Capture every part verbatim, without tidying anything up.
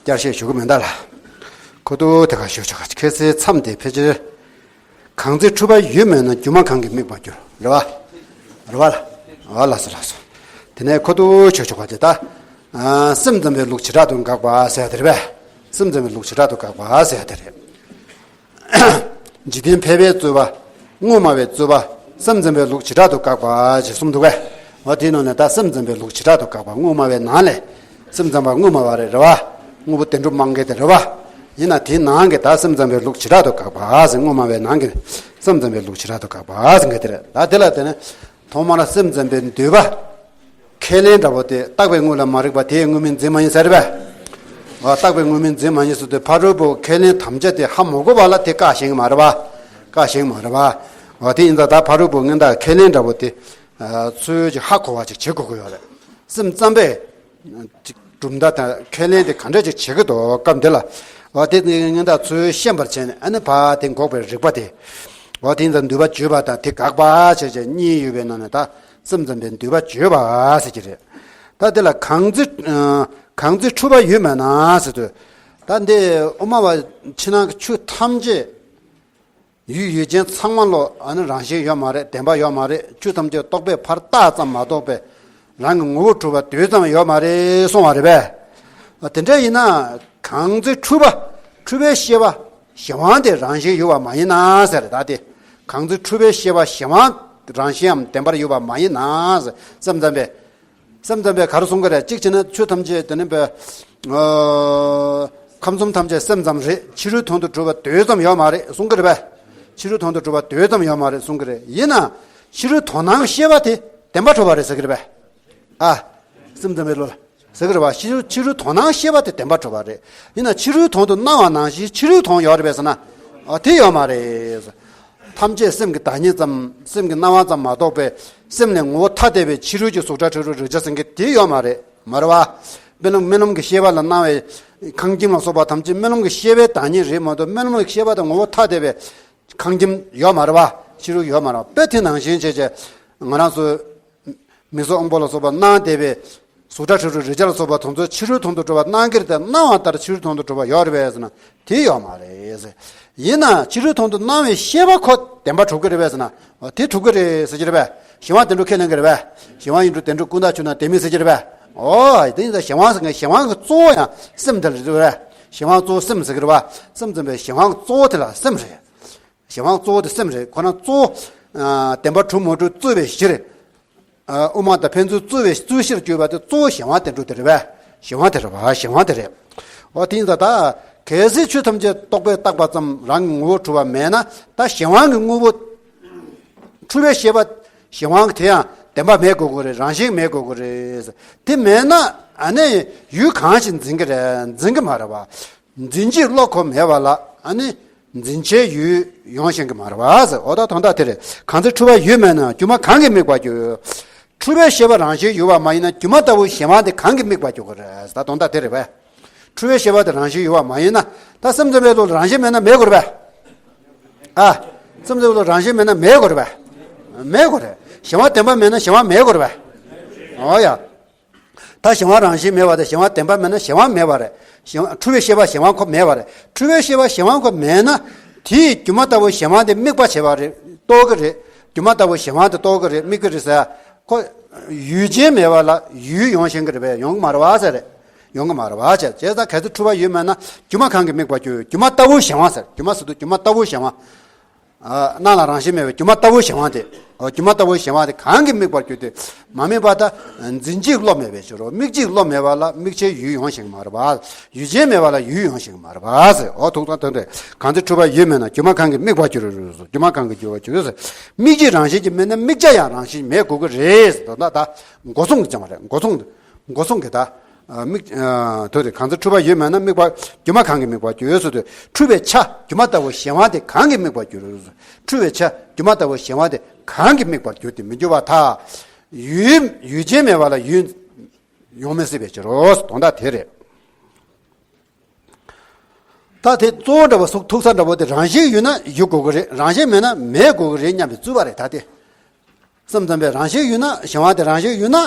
བསྐྱར་བཤད་ཞུ་གི་མེད་ད་ལ། ཁོ་ཐུག་དེ་ག་ཞུ་ཆོག་ག་ཁྱེད་ཚོའི་མཚམས་དེ་ཕལ་ཆེར། གང་ཚེ་འཁྲུལ་པ་ཡོད་མེད་ན་སྒྱུ་མ་གང་གིས་དམིགས་པར་འགྱུར། རེད་བ། རེད་བ་ལ། ཨ་ལགས་སོ་ལགས་སོ། དེ་ནས་ཁོ་ཐུག་ཆོས་ཆོས་པ་དེ་ད། ཨ། སེམས་ཙམ་པའི་ལུགས་བྱེ་བྲག་ཏུ་དགག་པ་ཟེར་ཡ་དེ་རེད་པས། སེམས་ཙམ་པའི་ལུགས་བྱེ་བྲག་ཏུ་དགག་པ་ཟེར་ཡ་དེ་རེད། འཇིག་རྟེན་ཕལ་པའི་རྩོད་པ། དངོས་སྨྲ་བའི་རྩོད་པ། སེམས་ཙམ་པའི་ལུགས་བྱེ་བྲག་ཏུ་དགག་པ་ཞེས་གསུངས་འདུག་གས། འོ་དེའི་ནང་ནས་ད་སེམས་ཙམ་པའི་ལུགས་བྱེ་བྲག་ཏུ་དགག་པ་དངོས་སྨྲ་བའི་ནང་ལས། སེམས་ཙམ་པ་དངོས་སྨྲ་བ་རེད། རེད་བ། དངོས་པོ་བདེན་གྲུབ་སྨྲ་མཁན་དེ་རེད་བ། ཡིན་ན་དེའི་ནང་གི་ད་སེམས་ཙམ་པའི་ལུགས་བྱེ་བྲག་ཏུ་དགག་པ་ཟེར། དངོས་སྨྲ་བའི་ནང་གི་སེམས་ཙམ་པའི་ལུགས་བྱེ་བྲག་ཏུ་དགག་པ་ཟེར་མཁན་དེ་རེད། ད་དེ་ལ་དེ་ནི། ཐོག་མར་སེམས་ཙམ་པའི་འདོད་པ། ཁས་ལེན་འདྲ་པོ་དེ་རྟག་པའི་དངོས་ལ་མ་རིག་པ་དེ་ཡི་དངོས་མིང་འཛིན་མ་ཡིན་ཟེར་བས། རྟག་པའི་དངོས་མིང་འཛིན་མ་ཡིན་ཟེར་དུས་ཕ་རོལ་པོ་ཁས་ལེན་དམ་བཅའ་དེ་ཧ་མ་གོ་བ་ལ་དེ་བཀག་ཤེས་ཀྱི་མ་རེད་བ། བཀག་ཤེས་ཀྱི་མ་རེད་བ། འོ་དེ་ཡིན་ཙང་ད་ཕ་རོལ་པོ་མངོན་བརྟགས་ཁས་ལེན་འདྲ་པོ་དེ། ཚུལ་གྱིས་ཧ་གོ་བ་ཅིག་བྱེད་དགོས་ཀྱི་ཡོད་རེད། སེམས་ཙམ་པས། ཅིག་གྲུབ་མཐའ་དང་ཁས་ལེན་དེ་ག་འདྲ་ཅིག་བྱེད་ཀྱི་འདུག་སྐབས་འདི་ལ། འོ་དེ་མངོན་བརྟགས་ཚུལ་ཤེས་པར་བྱས་ནས་ཨ་ནི་ཕ་དེ་འགོག་པའི་རིགས་པ་དེ། འོ་དེ་ཡིན་ཙང་འདོད་པ་བརྗོད་པ་དང་དེ་དགག་པ་བྱས་བྱས་གཉིས་ཡོད་པའི་ནང་ནས་ད། སེམས་ཙམ་པའི་འདོད་པ་བརྗོད་པ་ཟེར་གྱི་རེད། ད་དེ་ལ་གང་ཚེ། གང་ཚེ་འཁྲུལ་པ་ཡོད་མེད་ན་ཟེར་དུས། ད་འདི་དབུ་མ་པ་ཕྱི་ནང་གི་ཆོས་ཐམས་ཅད། ཡུལ་ཡུལ་ཅན་ཚང་མ་ལོ་ཨ་ནི་རང་བཞིན་ཡོད་མ་རེད། བདེན་པ་ཡོད་མ་རེད། ཆོས་ཐམས་ཅད་རྟོག་པས་ཕར་བཏགས་ཙམ་མ་གཏོགས་པའི་རང་གི་ངོ་བོ་གྲུབ་པ་དེ་ཙམ་ཡོད་མ་རེད་གསུང་བ་རེད་པས། དེ་འདྲ་ཡིན་ན་གང་ཚེ་འཁྲུལ་པ་འཁྲུལ་པའི་ཤེས་པ་གཞན་དབང་དེ་རང་བཞིན་ཡོད་པ་མ་ཡིན་ན་ཟེར། ད་དེ་གང་ཚེ་འཁྲུལ་པའི་ཤེས་པ་གཞན་དབང་རང་བཞིན་འམ་བདེན་པར་ཡོད་པ་མ་ཡིན་ན་ཟེར། སེམས་ཙམ་པས། སེམས་ཙམ་པས་ག་རེ་གསུང་གི་རེད། གཅིག་བྱས་ན་ཆོས་ཐམས་ཅད་དེ་ནི་པའི། ཨ། ཁམས་གསུམ་ཐམས་ཅད་སེམས་ཙམ་རེད། ཕྱི་རོལ་དོན་དུ་གྲུབ་པ་དེ་ཙམ་ཡོད་མ་རེད་གསུང་གི་རེད་པས། ཕྱི་རོལ་དོན་དུ་གྲུབ་པ་དེ་ཙམ་ཡོད་མ་རེད་གསུང་གི་རེད། ཡིན་ན། ཕྱི་རོལ་དོན་སྣང་ཤེས་པ་དེ་བདེན་པར་གྲུབ་པ་རེད་ཟེར་གི་རེད་པས། ཨ། སེམས་ཙམ་པའི་བློ་ལ་ཟེར་གི་རེད་པ། ཕྱི་རོལ་ཕྱི་རོལ་དོན་སྣང་ཤེས་པ་དེ་བདེན་པར་གྲུབ་པ་རེད། ཡིན་ན་ཕྱི་རོལ་དོན་དུ་སྣང་བ་ནང་བཞིན་ཕྱི་རོལ་དོན་ཡོད་རེད་པས་ཟེར་ན། ཨ། དེ་ཡོད་མ་རེད། ཐམས་ཅད་སེམས་ཀྱི་བདག་ཉིད་ཙམ། སེམས་ཀྱི་སྣང་བ་ཙམ་མ་གཏོགས་པའི་སེམས་ལས་ངོ་བོ་ཐ་དད་པའི་ཕྱི་རོལ་གྱི་གཟུགས་སྒྲ་དྲི་རོ་རེག་བྱ་ཟེར་མཁན་དེ་ཡོད་མ་རེད། མ་རེད་བ། རྨི་ལམ་རྨི་ལམ་གྱི་ཤེས་པ་ལ་སྣང་བའི་ཁང་ཁྱིམ་ལ་སོགས་པ་ཐམས་ཅད་རྨི་ལམ་གྱི་ཤེས་པའི་བདག་ཉིད་རེད་མ་གཏོགས་རྨི་ལམ་གྱི་ཤེས་པ་དང་ངོ་བོ་ཐ་དད་པའི་ཁང་ཁྱིམ་ཡོད་མ་རེད་བ། ཕྱི་རོལ་ཡོད་མ་རེད་བ། དཔེ་དེ་ནང་བཞིན་བྱས་བྱས་ང་རང་ཚོ་མིག་ཟུར་དབང་པོ་ལ་སོགས་པ་སྣང་བསྡད་པའི་གཟུགས་སྒྲ་དྲི་རོ་རེག་བྱ་ལ་སོགས་པ་དེ་ཚོ་ཕྱི་རོལ་དོན་དུ་གྲུབ་པ་སྣང་གི་རེད་དེ། སྣང་བ་ལྟར་ཕྱི་རོལ་དོན་དུ་གྲུབ་པ་ཡོད་རེད་པས་ཟེར་ན། དེ་ཡོད་མ་རེད། ཡིན་ན་ཕྱི་རོལ་དོན་དུ་སྣང་བའི་ཤེས་པ་ཁོ་བདེན་པ་གྲུབ་ཀྱི་རེད་པས་ཟེར་ན། འོ་དེ་གྲུབ་ཀྱི་རེད་ཟེར་གྱི་རེད་པས། གཞན་དབང་བདེན་གྲུབ་ཁས་ལེན་གྱི་རེད་པས། གཞན་དབང་ཡིན་གྲུབ་བདེན་གྲུབ་ཀུན་བརྟགས་ཆོས་རྣམས་བདེན་མིན་ཟེར་གྱི་རེད་པས། འོ་དེ་ཡིན་ཙང་གཞན་དབང་ཟེར་མཁན་གཞན་དབང་གི་གཙོ་བོ་ཡང་སེམས་དེ་ལ་རེད་པས། གཞན་དབང་གཙོ་བོ་སེམས་ཟེར་གྱི་རེད་པ། སེམས་ཙམ་པའི་གཞན་དབང་གཙོ་བོ་དེ་ལ་སེམས་རེད། གཞན་དབང་གཙོ་བོ་དེ་སེམས་རེད། ཁོ་རང་གཙོ་བོ། ཨ། བདེན་པ་གྲུབ་མ་གྲུབ་རྩོད་པའི་གཞིར། ཨ། དབུ་མ་དང་ཕན་ཚུན་རྩོད་པའི་རྩོད་གཞིར་གྱུར་པ་དེ་གཙོ་བོ་གཞན་དབང་བདེན་གྲུབ་དེ་རེད་པས། གཞན་དབང་དེ་རེད་པ། གཞན་དབང་དེ་རེད། འོ་དེ་ཡིན་ཙང་ད་གལ་སྲིད་ཆོས་ཐམས་ཅད་རྟོག་པས་བཏགས་པ་ཙམ་རང་གི་ངོ་བོ་གྲུབ་པ་མེད་ན། ད་གཞན་དབང་གི་དངོས་པོ། འཁྲུལ་པའི་ཤེས་པ་གཞན་དབང་གི་དེ་ཡང་བདེན་པ་མེད་དགོས་ཀྱི་རེད། རང་བཞིན་མེད་དགོས་ཀྱི་རེད། དེ་མེད་ན་ཨ་ནི་ཡུལ་གང་ཞིག་འཛིན་གྱི་རེད། འཛིན་གྱི་མ་རེད་པ། འཛིན་བྱེད་བློ་ཁོ་མེད་པ་ལ་ཨ་ནི་འཛིན་བྱའི་ཡུལ་ཡོང་ཤེས་ཀྱི་མ་རེད་པ་ཟེར། འོ་ད་དོན་དག་དེ་རེད། གང་ཚེ་འཁྲུལ་པ་ཡོད་མེད་ན་སྒྱུ་མ་གང་གིས་དམིགས་པར་འགྱུར། འཁྲུལ་པའི་ཤེས་པ་རང་བཞིན་ཡོད་པ་མ་ཡིན་ན་སྒྱུ་མ་ལྟ་བུའི་གཞན་དབང་དེ་གང་གིས་དམིགས་པར་འགྱུར་གྱི་རེད། ད་དོན་དག་དེ་རེད་པས། འཁྲུལ་པའི་ཤེས་པ་དེ་རང་བཞིན་ཡོད་པ་མ་ཡིན་ན། ད་སེམས་ཙམ་པའི་བློ་ལ་རང་བཞིན་མེད་ན་མེད་དགོས་རེད་པས། ཨ། སེམས་ཙམ་པའི་བློ་ལ་རང་བཞིན་མེད་ན་མེད་དགོས་རེད་པས། མེད་དགོས་རེད། གཞན་དབང་བདེན་པ་མེད་ན་གཞན་དབང་མེད་དགོས་རེད་པས། འོ་ཡ། ད་གཞན་དབང་རང་བཞིན་མེད་པ་དང་གཞན་དབང་བདེན་པ་མེད་ན་གཞན་དབང་མེད་པ་རེད། གཞན་དབང་འཁྲུལ་པའི་ཤེས་པ་གཞན་དབང་ཁོ་མེད་པ་རེད། འཁྲུལ་པའི་ཤེས་པ་གཞན་དབང་ཁོ་མེད་ན། དེས་སྒྱུ་མ་ལྟ་བུ་གཞན་དབང་དེ་དམིགས་པ་བྱེད་པ་རེད། རྟོགས་ཀྱི་རེད། སྒྱུ་མ་ལྟ་བུ་གཞན་དབང་དེ་རྟོགས་ཀྱི་རེད། དམིགས་ཀྱི་རེད་ཟེར། ཁོ། ཡུལ་ཅན་མེད་པ་ལ་ཡུལ་ཡོང་ཤེས་ཀྱི་རེད་པས། ཡོང་གི་མ་རེད་པ་ཟེར་རེད། ཡོང་གི་མ་རེད་པ་ཟེར། བྱས་ཙང་གལ་སྲིད་འཁྲུལ་པ་ཡོད་མེད་ན་སྒྱུ་མ་གང་གིས་དམིགས་པར་འགྱུར། སྒྱུ་མ་ལྟ་བུ་གཞན་དབང་ཟེར། སྒྱུ་མ་ཟེར་དུས་སྒྱུ་མ་ལྟ་བུ་གཞན་དབང་། ཨ། སྣང་ལ་རང་བཞིན་མེད་པའི་སྒྱུ་མ་ལྟ་བུ་གཞན་དབང་དེ། ཨོ། སྒྱུ་མ་ལྟ་བུ་གཞན་དབང་དེ་གང་གིས་དམིགས་པར་གྱུར་ཏེ། མ་དམིགས་པ་དང་འཛིན་བྱེད་བློ་མེད་པའི་ཕྱིར་རོ། དམིགས་བྱེད་བློ་མེད་པ་ལ་དམིགས་བྱའི་ཡུལ་ཡོང་ཤེས་ཀྱི་མ་རེད་པ། ཡུལ་ཅན་མེད་པ་ལ་ཡུལ་ཡོང་ཤེས་ཀྱི་མ་རེད་པ་ཟེར། ཨོ། ཐུག་ཐག་དོན་རེད། གང་ཚེ་འཁྲུལ་པ་ཡོད་མེད་ན་སྒྱུ་མ་གང་གིས་དམིགས་པར་གྱུར། སྒྱུ་མ་གང་གིས་འགྱུར་བར་འགྱུར་ཟེར། དམིགས་བྱེད་རང་བཞིན་གྱིས་མེད་ན་དམིགས་བྱ་ཡང་རང་བཞིན་མེད་དགོས་ཀྱི་རེད་ཟེར། དོན་དག་ད་མགོ་རྩོམ་གྱི་སྦྱང་བ་རེད། མགོ་རྩོམ། མགོ་རྩོམ་གྱི་ད། ཨ། དམིགས། ཨ། དོན་རེད། གང་ཚེ་འཁྲུལ་པ་ཡོད་མེད་ན་དམིགས་པ། སྒྱུ་མ་གང་གིས་དམིགས་པར་འགྱུར་ཟེར་དུས། འཁྲུལ་པའི་ཆ་སྒྱུ་མ་ལྟ་བུ་གཞན་དབང་དེ་གང་གིས་དམིགས་པར་འགྱུར། འཁྲུལ་པའི་ཆ་སྒྱུ་མ་ལྟ་བུ་གཞན་དབང་དེ་གང་གིས་དམིགས་པར་འགྱུར་ཏེ་མི་འགྱུར་བར་ཐལ། ཡུལ། ཡུལ་ཅན་མེད་པ་ལ་ཡུལ་ཡོང་མི་སྲིད་པའི་ཕྱིར་རོ། དོན་དག་དེ་རེད། ད་དེ་གཙོ་བོ་འདྲ་བོ་ཟུག་ཐུག་ས་འདྲ་བོ་དེ་རང་བཞིན་ཡོད་ན་ཡུལ་དགོས་ཀྱི་རེད། རང་བཞིན་མེད་ན་མེད་དགོས་ཀྱི་རེད་སྙམ་པའི་རྩོད་པ་རེད་ད་དེ། སེམས་ཙམ་པས་རང་བཞིན་ཡོད་ན་གཞན་དབང་དེ་རང་བཞིན་ཡོད་ན་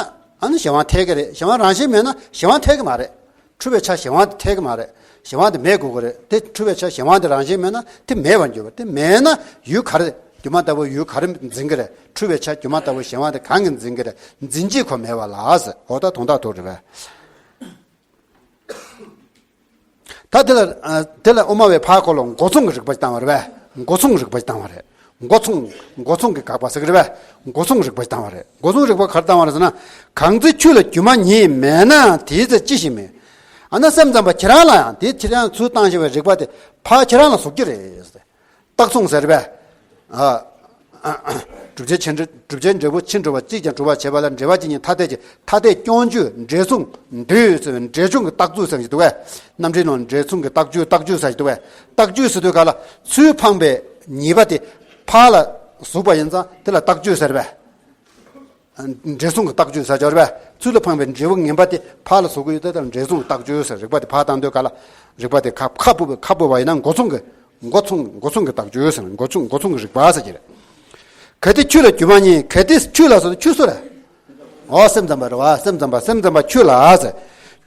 ཨ་ནི་གཞན་དབང་འཐད་ཀྱི་རེད། གཞན་དབང་རང་བཞིན་མེད་ན་གཞན་དབང་འཐད་ཀྱི་མ་རེད། འཁྲུལ་པའི་ཆ་གཞན་དབང་དེ་འཐད་ཀྱི་མ་རེད། གཞན་དབང་དེ་མེད་དགོས་ཀྱི་རེད། དེ་འཁྲུལ་པའི་ཆ་གཞན་དབང་དེ་རང་བཞིན་མེད་ན་དེ་མེད་པར་འགྱུར་བ། དེ་མེད་ན་ཡུལ་ག་རེ་སྒྱུ་མ་ལྟ་བུ་ཡུལ་ག་རེ་འཛིན་གྱི་རེད། འཁྲུལ་པའི་ཆ་སྒྱུ་མ་ལྟ་བུ་གཞན་དབང་དེ་གང་གིས་འཛིན་གྱི་རེད། འཛིན་བྱེད་ཁོ་མེད་པ་ལ་ཟེར། འོ་ད་དོན་དག་ཐུག་རེད་པས། ད་དེ་ལ་ཨ་དེ་ལ་དབུ་མ་པས་ཕར་ཁོ་ལ་མགོ་མཚུངས་ཀྱི་རིགས་པ་ཞིག་བཏང་བ་རེད་པས། མགོ་མཚུངས་རིགས་པ་ཞིག་བཏང་བ་རེད། མགོ་མཚུངས་མགོ་མཚུངས་ཀྱི་དགག་པ་ཟེར་གྱི་རེད་པས། མགོ་མཚུངས་རིགས་པ་ཞིག་བཏང་བ་རེད། མགོ་མཚུངས་རིགས་པ་ག་རེ་བཏང་བ་རེད་ཟེར་ན། གང་ཚེ་ཁྱོད་ལ་སྒྱུ་མ་ཉིད་མེད་ན་དེའི་ཚེ་ཅི་ཞིག་མེད། ཨ་ན་སེམས་ཙམ་པ་ཁྱེད་རང་ལ་ཡང་དེ་ཁྱེད་རང་ཚུར་བཏང་བཞིན་པའི་རིགས་པ་དེ་ཕར་ཁྱེད་རང་ལ་ཟུག་གི་རེད། རྟགས་མཚུངས་ཟེར་བས། ཨ། གྲུབ་ཆའི་ཕྱིར་འབྲེལ། གྲུབ་ཆའི་འབྲས་བུ་ཕྱིར་འབྲེལ་བ་གཅིག་ཀྱང་གྲུབ་པར་བྱེད་པ་ལ་འབྲེལ་བ་གཅིག་ཉིད་ཐ་དད་ཀྱི་ཐ་དད་སྐྱོང་བརྗོད་འབྲེལ་མཚུངས་འདོད་ཟེར་བའི་འབྲེལ་སྦྱོར་གྱི་རྟགས་ཚུལ་ཟེར་གྱི་འདུག་གས། རྣམ་འགྲེལ་ནང་འབྲེལ་མཚུངས་ཀྱི་རྟགས་བརྗོད། རྟགས་བརྗོད་ཟེར་དུས་ག་ལ་ཚུར་འཕངས་པའི་ཉེས་པ་དེ་ཕར་ལ་ཟུག་པ་ཡིན་ཙང་དེ་ལ་རྟགས་བརྗོད་ཟེར་བས། འབྲེལ་མཚུངས་ཀྱི་རྟགས་བརྗོད་ཟེར་གྱི་རེད་པས། ཚུར་ལ་འཕངས་པའི་འབྲས་བུ་ངན་པ་དེ་ཕར་ལ་ཟུག་གི་ཡོད་དེ་ལ་འབྲེལ་མཚུངས་ཀྱི་རྟགས་བརྗོད་ཟེར། རིགས་པ་དེ་ཕར་བཏང་དུས་ག་ལ་རིགས་པ་དེ་ཁ་ཁ་སྤུབ་པའི་ཁ་སྤུབ་པ་ཡིན་ན་མགོ་མཚུངས་ཀྱི་མགོ་མཚུངས་མགོ་མཚུངས་ཀྱི་རྟགས་བརྗོད་ཟེར། མགོ་མཚུངས་མགོ་མཚུངས་ཀྱི་རིགས་པ་ཟེར་གྱི་རེད། གལ་ཏེ་ཁྱོད་ལ་སྒྱུ་མ་ཉིད། གལ་ཏེ་ཁྱོད་ལ་ཟེར་དུས་ཁྱོད་སུ་རེད། འོ་སེམས་ཙམ་པ་རེད་པ། སེམས་ཙམ་པ། སེམས་ཙམ་པ་ཁྱོད་ལ་ཟེར།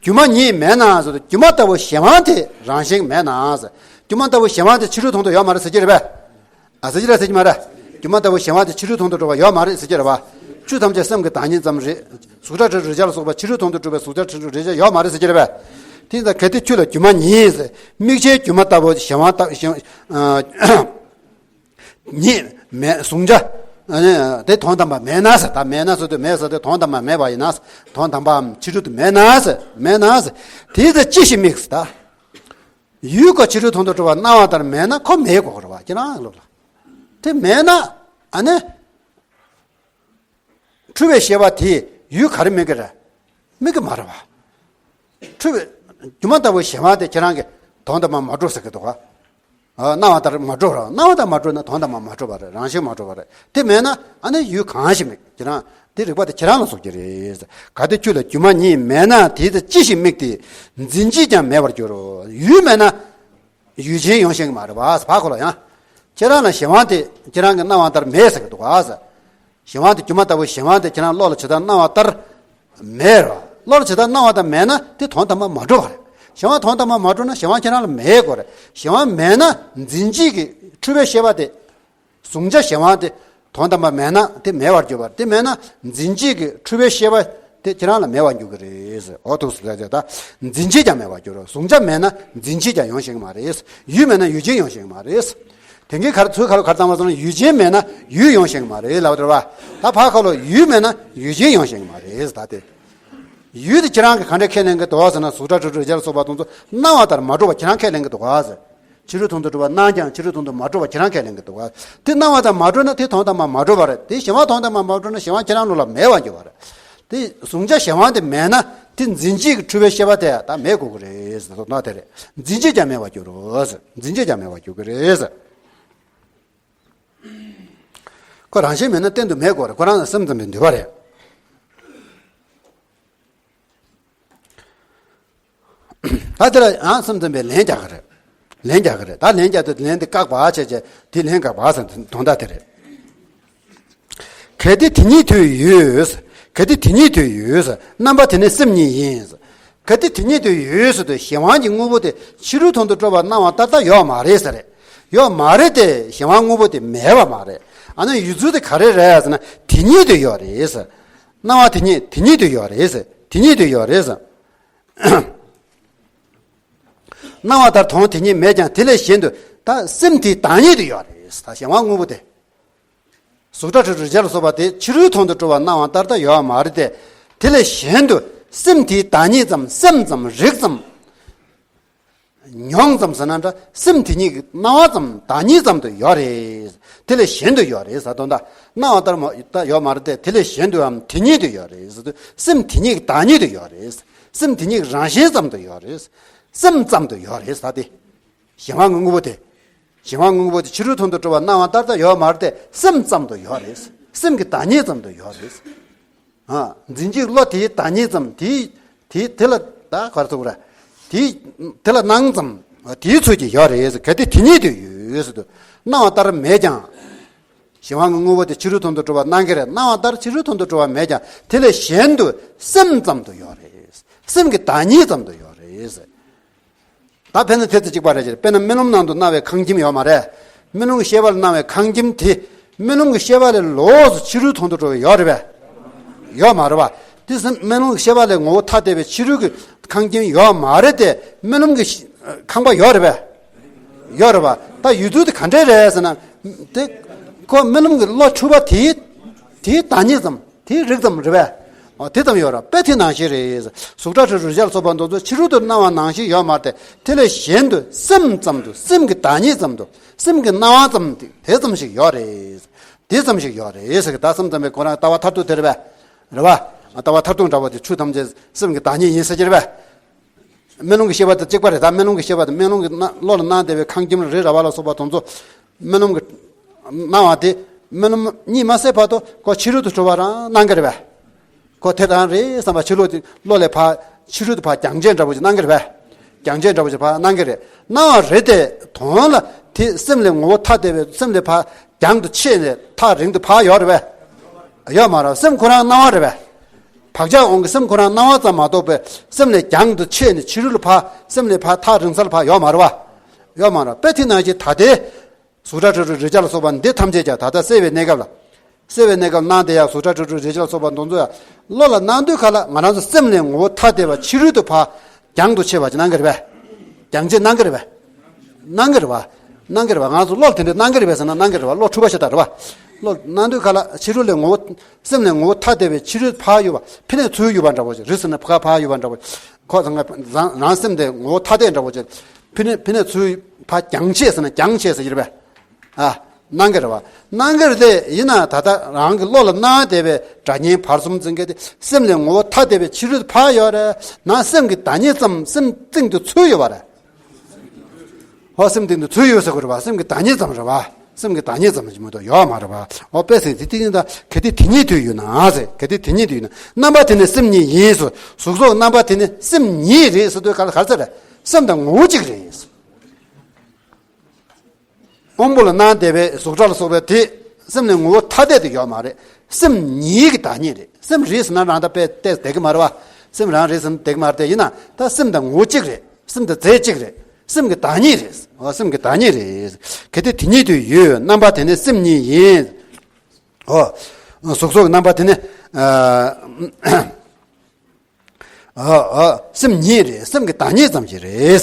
སྒྱུ་མ་ཉིད་མེད་ན་ཟེར་དུས་སྒྱུ་མ་ལྟ་བུ་གཞན་དབང་དེ་རང་བཞིན་མེད་ན་ཟེར། སྒྱུ་མ་ལྟ་བུ་གཞན་དབང་དེ་ཕྱི་རོལ་མཐོང་དུ་ཡོད་མ་རེད་ཟེར་གྱི་རེད་པས། ཨ་ཟེར་གྱི་རེད་ཟེར་གྱི་མ་རེད། སྒྱུ་མ་ལྟ་བུ་གཞན་དབང་དེ་ཕྱི་རོལ་མཐོང་དུ་གྲུབ་པ་ཡོད་མ་རེད་ཟེར་གྱི་རེད་པ། ཆོས་ཐམས་ཅད་སེམས་ཀྱི་བདག་ཉིད་ཙམ་རེད། གཟུགས་སྒྲ་དྲི་རོ་རེག་བྱ་ལ་སོགས་པ་ཕྱི་རོལ་མཐོང་དུ་གྲུབ་པའི་གཟུགས་སྒྲ་དྲི་རོ་རེག་བྱ་ཡོད་མ་རེད་ཟེར་གྱི་རེད་པས། དེ་ཡིན་ཙང་གལ་ཏེ་ཁྱོད་ལ་སྒྱུ་མ་ཉིད་ཟེར། དམིགས་བྱའི་སྒྱུ་མ་ལྟ་བུ་གཞན་དབང་ལྟ་གཞན་ཨ་ཉིད་མེད། གཟུང་བྱ་ཨ་ནི་དེ་དོན་དམ་པ་མེད་ན་ཟེར། ད་མེད་ན་ཟེར་དུས་མེད་ཟེར་དུས་དོན་དམ་པ་མེད་པ་ཡིན་ན་ཟེར། དོན་དམ་པའམ་ཕྱི་རོལ་དུ་མེད་ན་ཟེར། མེད་ན་ཟེར། དེ་ཡིན་ཙང་ཅི་ཞིག་དམིགས་ཟེར་ད། ཡུལ་ཁོ་ཕྱི་རོལ་མཐོང་དུ་གྲུབ་པ་སྣང་བ་ལྟར་མེད་ན་ཁོ་མེད་དགོས་རེད་པ། ཁྱེད་རང་ལོག་ལ། དེ་མེད་ན་ཨ་ནི་འཁྲུལ་པའི་ཤེས་པ་དེས་ཡུལ་ག་རེ་དམིགས་ཀྱི་རེད། དམིགས་ཀྱི་མ་རེད་པ། འཁྲུལ་པའི་སྒྱུ་མ་ལྟ་བུའི་གཞན་དབང་དེ་ཁྱེད་རང་གིས་དོན་དམ་པར་མ་གྲུབ་ཟེར་གྱི་འདུག་ག། ཨ། སྣང་བ་ལྟར་མ་གྲུབ་ར། སྣང་བ་ལྟར་མ་གྲུབ་ན་དོན་དམ་པར་མ་གྲུབ་པ་རེད། རང་བཞིན་མ་གྲུབ་པ་རེད། དེ་མེད་ན་ཨ་ནི་ཡུལ་གང་ཞིག་དམིགས། ཁྱེད་རང་དེ་རིགས་པ་དེ་ཁྱེད་རང་ལ་སོགས་ཀྱི་རེད། གལ་ཏེ་ཁྱོད་ལ་སྒྱུ་མ་ཉིད་མེད་ན་དེའི་ཚེ་ཅི་ཞིག་དམིགས་ཏེ་འཛིན་བྱེད་ཀྱང་མེད་པར་འགྱུར་རོ། ཡུལ་མེད་ན་ཡུལ་ཅན་ཡོང་ཤེས་ཀྱི་མ་རེད་པ། ཕར་ཁོ་ལ་ཡང་ཁྱེད་རང་ལ་གཞན་དབང་དེ་ཁྱེད་རང་གི་སྣང་བ་ལྟར་མེད་ཟེར་གྱི་འདུག་ག། གཞན་དབང་དེ་སྒྱུ་མ་ལྟ་བུ་གཞན་དབང་དེ་ཁྱེད་རང་བློ་ལ་ཇི་ལྟར་སྣང་བ་ལྟར་མེད་རོ། བློ་ལ་ཇི་ལྟར་སྣང་བ་ལྟར་མེད་ན་དེ་དོན་དམ་པར་མ་གྲུབ་པ་རེད། གཞན་དབང་དོན་དམ་པར་མ་གྲུབ་ན་གཞན་དབང་ཁྱེད་རང་ལ་མེད་དགོས་རེད། གཞན་དབང་མེད་ན་འཛིན་བྱེད་ཀྱི་འཁྲུལ་པའི་ཤེས་པ་དེ། གཟུང་བྱ་གཞན་དབང་དེ་དོན་དམ་པར་མེད་ན་དེ་མེད་པར་འགྱུར་བ་རེད། དེ་མེད་ན་འཛིན་བྱེད་ཀྱི་འཁྲུལ་པའི་ཤེས་པ་དེ་ཁྱེད་རང་ལ་མེད་པར་འགྱུར་གྱི་རེད། འོ་ཐུགས་སུ་ཆུད་ད། འཛིན་བྱེད་ཀྱང་མེད་པར་འགྱུར་རོ། གཟུང་བྱ་མེད་ན་འཛིན་བྱེད་ཀྱང་ཡོང་ཤེས་ཀྱི་མ་རེད། ཡུལ་མེད་ན་ཡུལ་ཅན་ཡོང་ཤེས་ཀྱི་མ་རེད། དེང་གི་གར་ཚུལ་ཁ་ལོ་གར་བཏང་བ་སོང་ན་ཡུལ་ཅན་མེད་ན་ཡུལ་ཡོང་ཤེས་ཀྱི་མ་རེད་ལབ་རེད་བ། ད་ཕར་ཁ་ལོ་ཡུལ་མེད་ན་ཡུལ་ཅན་ཡོང་ཤེས་ཀྱི་མ་རེད། ད་དེ་ཡུལ་དེ་ཁྱེད་རང་གིས་ག་འདྲ་ཁས་ལེན་གྱི་འདུག་ཟེར་ན། གཟུགས་སྒྲ་དྲི་རོ་རེག་བྱ་ལ་སོགས་པ་དེ་ཚོ་སྣང་བ་ལྟར་མ་གྲུབ་པ་ཁྱེད་རང་ཁས་ལེན་གྱི་འདུག་ག་ཟེར། ཕྱི་རོལ་མཐོང་དུ་གྲུབ་པ་སྣང་ཀྱང་ཕྱི་རོལ་མཐོང་དུ་མ་གྲུབ་པ་ཁྱེད་རང་ཁས་ལེན་གྱི་འདུག་ག། དེ་སྣང་བ་ལྟར་མ་གྲུབ་ན་དེ་དོན་དམ་པར་མ་གྲུབ་པ་རེད། དེ་གཞན་དབང་དོན་དམ་པར་མ་གྲུབ་ན་གཞན་དབང་ཁྱེད་རང་ལོགས་ལ་མེད་པར་འགྱུར་བ་རེད། དེ་གཟུང་བྱ་གཞན་དབང་དེ་མེད་ན་དེ་འཛིན་བྱེད་ཀྱི་འཁྲུལ་པའི་ཤེས་པ་དེ་ད་མེད་དགོས་ཀྱི་རེད་ཟེར། དོན་དག་དེ་རེད། འཛིན་བྱེད་ཀྱང་མེད་པར་འགྱུར་རོ་ཟེར། འཛིན་བྱེད་ཀྱང་མེད་པར་འགྱུར་གྱི་རེད་ཟེར། ཁོ་རང་བཞིན་མེད་ན་གཏན་དུ་མེད་དགོས་རེད། ཁོ་རང་ལ་སེམས་ཙམ་པའི་འདུས་པ་རེད། ད་དེ་ལ་ཡང་སེམས་ཙམ་པའི་ལན་རྒྱག་གི་རེད། ལན་རྒྱག་གི་རེད། ད་ལན་རྒྱག་དུས་ལན་དེ་བཀག་པ་བྱས་བྱས་དེ་ལན་བཀག་པ་ཟེར་དོན་དག་དེ་རེད། གལ་ཏེ་དེ་ཉིད་དུ་ཡོད། གལ་ཏེ་དེ་ཉིད་དུ་ཡོད། རྣམ་པ་དེ་ནི་སེམས་ཉིད་ཡིན། གལ་ཏེ་དེ་ཉིད་དུ་ཡོད་ཟེར་དུས་གཞན་དབང་གི་དངོས་པོ་དེ་ཕྱི་རོལ་མཐོང་དུ་གྲུབ་པ་སྣང་བ་ལྟར་ད་ཡོད་མ་རེད་ཟེར་རེད། ཡོད་མ་རེད་དེ་གཞན་དབང་དངོས་པོ་དེ་མེད་པ་མ་རེད། ཨ་ནི་ཡོད་ཚུལ་དེ་ག་རེ་རེད་ཟེར་ན་དེ་ཉིད་དུ་ཡོད་རེད་ཟེར། སྣང་བ་དེ་ཉིད་དེ་ཉིད་དུ་ཡོད་རེད་ཟེར། དེ་ཉིད་དུ་ཡོད་རེད་ཟེར། སྣང་བ་ལྟར་དོན་དེ་ཉིད་མེད་ཀྱང་དེ་ལས་གཞན་དུ་ད་སེམས་དེའི་བདག་ཉིད་དུ་ཡོད་རེད། ད་གཞན་དབང་དངོས་པོ་དེ། གཟུགས་སྒྲ་དྲི་རོ་རེག་བྱ་ལ་སོགས་པ་དེ་ཕྱི་རོལ་མཐོང་དུ་གྲུབ་པ་སྣང་བ་ལྟར་ད་ཡོད་མ་རེད་དེ། དེ་ལས་གཞན་དུ་སེམས་དེའི་བདག་ཉིད་ཙམ། སེམས་ཙམ་རིག་ཙམ། མྱོང་ཙམ་ཟེར་ན་འདྲ། སེམས་དེ་ཉིད་ཀྱི་སྣང་བ་ཙམ་བདག་ཉིད་ཙམ་དུ་ཡོད་རེད། དེ་ལས་གཞན་དུ་ཡོད་རེད་ཟེར་དོན་དག། སྣང་བ་ལྟར་མ་ད་ཡོད་མ་རེད་དེ། དེ་ལས་གཞན་དུའམ་དེ་ཉིད་དུ་ཡོད་རེད་ཟེར་དུས་སེམས་དེ་ཉིད་ཀྱི་བདག་ཉིད་དུ་ཡོད་རེད། སེམས་དེ་ཉིད་ཀྱི་རང་བཞིན་ཙམ་དུ་ཡོད་རེད། སེམས་ཙམ་དུ་ཡོད་རེད་ཟེར་ཏེ། གཞན་དབང་གི་དངོས་པོ་དེ། གཞན་དབང་དངོས་པོ་དེ་ཕྱི་རོལ་མཐོང་དུ་གྲུབ་པ་སྣང་བ་ལྟར་ད་ཡོད་མ་རེད་དེ། སེམས་ཙམ་དུ་ཡོད་རེད། སེམས་ཀྱི་བདག་ཉིད་ཙམ་དུ་ཡོད་རེད། ཨ། འཛིན་བྱེད་བློ་དེའི་བདག་ཉིད་ཙམ། དེའི་དེའི་དེ་ལ་ད་ག་རེ་ཟེར་དགོས་རེད། དེའི་དེ་ལ་སྣང་ཙམ། དེའི་ཚུལ་གྱིས་ཡོད་རེད། གལ་ཏེ་དེ་ཉིད་དུ་ཡོད་ཟེར་དུས་སྣང་བ་ལྟར་མེད་ཀྱང་། གཞན་དབང་གི་དངོས་པོ་དེ་ཕྱི་རོལ་མཐོང་དུ་གྲུབ་པ་སྣང་གི་རེད། སྣང་བ་ལྟར་ཕྱི་རོལ་མཐོང་དུ་གྲུབ་པ་མེད་ཀྱང་དེ་ལས་གཞན་དུ་སེམས་ཙམ་དུ་ཡོད་རེད། སེམས་ཀྱི་བདག་ཉིད་ཙམ་དུ་ཡོད་རེད། ཟེར། ད་དཔེར་ན་དེ་དང་གཅིག་པ་རེད་ཅེས། དཔེར་ན་རྨི་ལམ་ནང་དུ་སྣང་བའི་ཁང་ཁྱིམ་ཡོད་མ་རེད། རྨི་ལམ་གྱི་ཤེས་པ་ལ་སྣང་བའི་ཁང་ཁྱིམ་དེ་རྨི་ལམ་གྱི་ཤེས་པ་ལས་ལོགས་སུ་ཕྱི་རོལ་དུ་འགྲོ་བའི་ཡོད་རེད་པས། ཡོད་མ་རེད་པ། དེ་ཟེར་རྨི་ལམ་གྱི་ཤེས་པ་ལས་ངོ་བོ་ཐ་དད་པའི་ཕྱི་རོལ་གྱི་ཁང་ཁྱིམ་ཡོད་མ་རེད་དེ། རྨི་ལམ་གྱི་ཤེས་ཁང་པ་ཡོད་རེད་པས། ཡོད་རེད་པ། ད་ཡོད་ཚུལ་དེ་ག་འདྲས་རེད་ཟེར་ན། དེ་ཁོ་རྨི་ལམ་གྱི་བློ་འཁྲུལ་པ་དེའི་དེའི་བདག་ཉིད་ཙམ། དེའི་རིགས་ཙམ་རེད་པས། འོ་དེ་ཙམ་ཡོད་རེད། དཔེ་དེ་ནང་བཞིན་རེད། གཟུགས་སྒྲ་དྲི་རོ་རེག་བྱ་ལ་སོགས་པ་དེ་ཚོ་ཕྱི་རོལ་དུ་སྣང་བ་ནང་བཞིན་ཡོད་མ་རེད་དེ། དེ་ལས་གཞན་དུ་སེམས་ཙམ་དུ། སེམས་ཀྱི་བདག་ཉིད་ཙམ་དུ། སེམས་ཀྱི་སྣང་བ་ཙམ་དེ་དེ་ཙམ་ཞིག་ཡོད་རེད། དེ་ཙམ་ཞིག་ཡོད་རེད་ཟེར་གི། ད་སེམས་ཙམ་པའི་ཁོ་རང་ལྟ་བ་མཐར་ཐུག་དེ་རེད་པས། རེད་པ། ལྟ་བ་མཐར་ཐུག་འདྲ་བོ་དེ་ཆོས་ཐམས་ཅད་སེམས་ཀྱི་བདག་ཉིད་ཡིན་ཟེར་གྱི་རེད་པས། རྨི་ལམ་གྱི་ཤེས་པ་དང་གཅིག་པ་རེད། ད་རྨི་ལམ་གྱི་ཤེས་པ་དང་རྨི་ལམ་གྱི་སྣང་བློ་ལ་སྣང་བསྡད་པའི་ཁང་ཁྱིམ་རེ་རེ་བ་ལ་སོགས་པ་དེ་ཚོ་རྨི་ལམ་གྱི་སྣང་བ་དེ་རྨི་ལམ་གཉིད་མ་སད་བར་དུ་ཁོ་ཕྱི་རོལ་དུ་འགྲོ་བ་རང་སྣང་གི་རེད་པས། ཁོ་དེ་རང་རེད་བསམ་པ་ཕྱི་རོལ་དུ་བློ་ལས་ཕར་ཕྱི་རོལ་དུ་ཕར་རྒྱང་ཆད་འདྲ་བོ་ཞིག་སྣང་གི་རེད་པས། རྒྱང་ཆད་འདྲ་བོ་ཞིག་ཕར་སྣང་གི་རེད། སྣང་བ་རེད་དེ་དོན་ལ་དེ་སེམས་ལས་ངོ་བོ་ཐ་དད་པའི་སེམས་ལས་ཕར་རྒྱང་དུ་ཆད་ནས་ཐག་རིང་དུ་ཕར་ཡོད་རེད་པས། ཡོད་མ་རེད། སེམས་ཁོ་རང་སྣང་བ་རེད་པས། བག་ཆགས་དབང་གིས་སེམས་ཁོ་རང་སྣང་བ་ཙམ་མ་གཏོགས་པའི་སེམས་ལས་རྒྱང་དུ་ཆད་ནས་ཕྱི་རོལ་ལ་ཕར་སེམས་ལས་ཕར་ཐག་རིང་ས་ལ་ཕར་ཡོད་མ་རེད་པ། ཡོད་མ་རེད། དཔེ་དེ་ནང་བཞིན་ད་ལྟའི་གཟུགས་སྒྲ་དྲི་རོ་རེག་བྱ་ལ་སོགས་པ་འདི་ཐམས་ཅད་ཀྱང་ད་ལྟ་སད་པའི་གནས་སྐབས་ལ། སད་པའི་གནས་སྐབས་སྣང་བསྡད་ཡག་གཟུགས་སྒྲ་དྲི་རོ་རེག་བྱ་ལ་སོགས་པ་དེ་ཚོ་ཡང་བློ་ལ་སྣང་དུས་ག་ལ་ང་རང་ཚོ་སེམས་ལས་ངོ་བོ་ཐ་དད་པ་ཕྱི་རོལ་དུ་ཕར་རྒྱང་དུ་ཆད་པ་ཅིག་སྣང་གི་རེད་པས། རྒྱང་ཆད་སྣང་གི་རེད་པས། སྣང་གི་རེད་པ། སྣང་གི་རེད་པ། ང་ཚོ་བློ་དེ་འདྲ་སྣང་གི་རེད་པས་ཟེར་ན་སྣང་གི་རེད་པ། བློ་འཁྲུལ་པ་ཤ་སྟག་རེད་པ། བློ་སྣང་དུས་ག་ལ་ཕྱི་རོལ་ལས་ངོ་བོ་སེམས་ལས་ངོ་བོ་ཐ་དད་པའི་ཕྱི་རོལ་ཕར་ཡོད་པ་ཕི་ནས་ཚུར་ཡོད་པ་འདྲ་བོ་ཅིག་རེད་ཟེར་ན་ཕ་ག་ཕར་ཡོད་པ་འདྲ་བོ་ཅིག་ཁོ་ཚང་མ་རང་རང་སེམས་དེ་ངོ་བོ་ཐ་དད་འདྲ་བོ་ཅིག་ཕི་ནས་ཕི་ནས་ཚུར་ཕར་རྒྱང་ཆད་ཟེར་ན་རྒྱང་ཆད་ཟེར་གྱི་རེད་པས། ཨ། སྣང་གི་རེད་པ། སྣང་གི་རེད་དེ་ཡིན་ན་ད་ལྟ་རང་གི་བློ་ལ་སྣང་བསྡད་པའི་སྒྲ་བརྙན་བར་གསུམ་འཛིན་མཁན་དེ་སེམས་ལས་ངོ་བོ་ཐ་དད་པའི་ཕྱི་རོལ་ཕར་ཡོད་རེད། ནང་སེམས་ཀྱི་བདག་ཉིད་ཙམ་སེམས་གཏིང་དུ་ཚུད་ཡོད་པ་རེད། ཧོ་སེམས་གཏིང་དུ་ཚུད་ཡོད་ཟེར་དགོས་རེད་པ། སེམས་ཀྱི་བདག་ཉིད་ཙམ་རེད་པ། སེམས་ཀྱི་བདག་ཉིད་ཙམ་ཞིག་མ་གཏོགས་ཡོད་མ་རེད་པ། ཨོ་དཔེ་ཟེར་དེ་དེ་ནི་ད་གལ་ཏེ་དེ་ཉིད་དུ་ཡོད་ན་ཟེར། གལ་ཏེ་དེ་ཉིད་དུ་ཡོད་ན་རྣམ་པ་དེ་ནི་སེམས་ཉིད་ཡིན་ཟེར། གཟུགས་སོགས་རྣམ་པ་དེ་ནི་སེམས་ཉིད་རེད་ཟེར་དུས་ག་ལ་ག་རེ་ཟེར་རེད། སེམས་དང་ངོ་བོ་གཅིག་རེད། སྔོན་པོ་ལ་སྣང་བསྡད་པའི་གཟུགས་སྒྲ་ལ་སོགས་པའི་དེ་སེམས་ནི་ངོ་བོ་ཐ་དད་དུ་ཡོད་མ་རེད། སེམས་ཉིད་ཀྱི་བདག་ཉིད་རེད། སེམས་རེད་ཟེར་ན་རང་ད་དཔེ་བལྟས་བསྡད་ཀྱི་མ་རེད་པ། སེམས་རང་རེད་ཟེར་ན་བསྡད་ཀྱི་མ་རེད་དེ། ཡིན་ན་ད་སེམས་དང་ངོ་བོ་གཅིག་རེད། སེམས་དང་རྫས་གཅིག་རེད། སེམས་ཀྱི་བདག་ཉིད་རེད། འོ་སེམས་ཀྱི་བདག་ཉིད་རེད། གལ་ཏེ་དེ་ཉིད་དུ་ཡོད། རྣམ་པ་དེ་ནི་སེམས་ཉིད་ཡིན། འོ། གཟུགས་སོགས་ཀྱི་རྣམ་པ་དེ་ནི། ཨ། ཨ། ཨ། སེམས་ཉིད་རེད། སེམས་ཀྱི་བདག་ཉིད་ཙམ་ཞིག་རེད།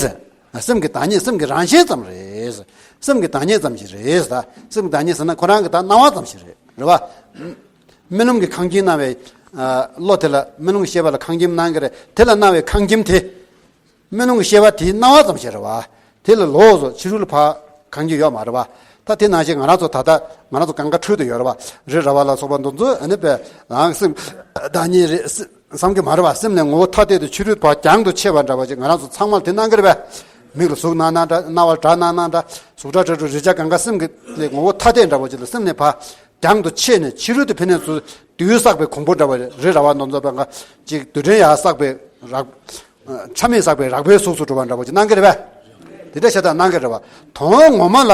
སེམས་ཀྱི་བདག་ཉིད། སེམས་ཀྱི་རང་བཞིན་ཙམ་རེད། སེམས་ཀྱི་བདག་ཉིད་ཙམ་ཞིག་རེད། ད་སེམས་ཀྱི་བདག་ཉིད་ཟེར་ན་ཁོ་རང་གི་ད་སྣང་བ་ཙམ་ཞིག་རེད། རེད་པ། རྨི་ལམ་གྱི་ཁང་ཁྱིམ་སྣང་བའི། ཨ། བློ་དེ་ལ་རྨི་ལམ་གྱི་ཤེས་པ་ལ་ཁང་ཁྱིམ་སྣང་གི་རེད། དེ་ལ་སྣང་བའི་ཁང་ཁྱིམ་དེ། རྨི་ལམ་གྱི་ཤེས་པ་དེའི་སྣང་བ་ཙམ་ཞིག་རེད་པ། དེ་ལས་ལོགས་སུ་ཕྱི་རོལ་ཕར་གང་རྒྱུ་ཡོད་མ་རེད་པ། ད་དེ་ནང་བཞིན་ང་རང་ཚོ་ད་ལྟ་ང་རང་ཚོ་གང་ག་འཕྲུལ་དུ་ཡོད་རེད་པ། རི་ར་བ་ལ་སོགས་པ་འདི་ཚོ་ཨ་ནི་དཔེ་རང་སེམས་བདག་ཉིད་རེད་བསམ་གྱི་མ་རེད་པ། སེམས་ནི་ངོ་བོ་ཐ་དད་དུ་ཕྱི་རོལ་ཕར་རྒྱང་དུ་ཆད་པ་འདྲ་བ་ཅིག་ང་རང་ཚོ་ཚང་མ་ལ་དེ་སྣང་གི་རེད་པས། མིག་ལ་གཟུགས་སྣང་ན་འདྲ། རྣ་བ་ལ་སྒྲ་སྣང་ན་འདྲ། གཟུགས་སྒྲ་དྲི་རོ་རེག་བྱ་གང་ག་སེམས་ཀྱི་ངོ་བོ་ཐ་དད་འདྲ་བ་ཅིག་ལ་སེམས་ནི་ཕར་རྒྱང་དུ་ཆད་ནས་ཕྱི་རོལ་དུ་ཕི་ནས་ཚུར་རྡུལ་བསགས་པའི་གོང་བུ་འདྲ་བ་རི་ར་བ་འདི་ཚོ་དཔེ་འགའ་ཅིག་རྡུལ་ཕྲན་ཡར་བསགས་པའི་རགས། ཆ་མེད་བསགས་པའི་རགས་པའི་གཟུགས་སུ་གྲུབ་པ་འདྲ་བོ་ཅིག་སྣང་གི་རེད་པས། དེ་འདྲ་ཤ་སྟག་སྣང་གི་རེད་པ། དོན་ངོ་མ་ལ།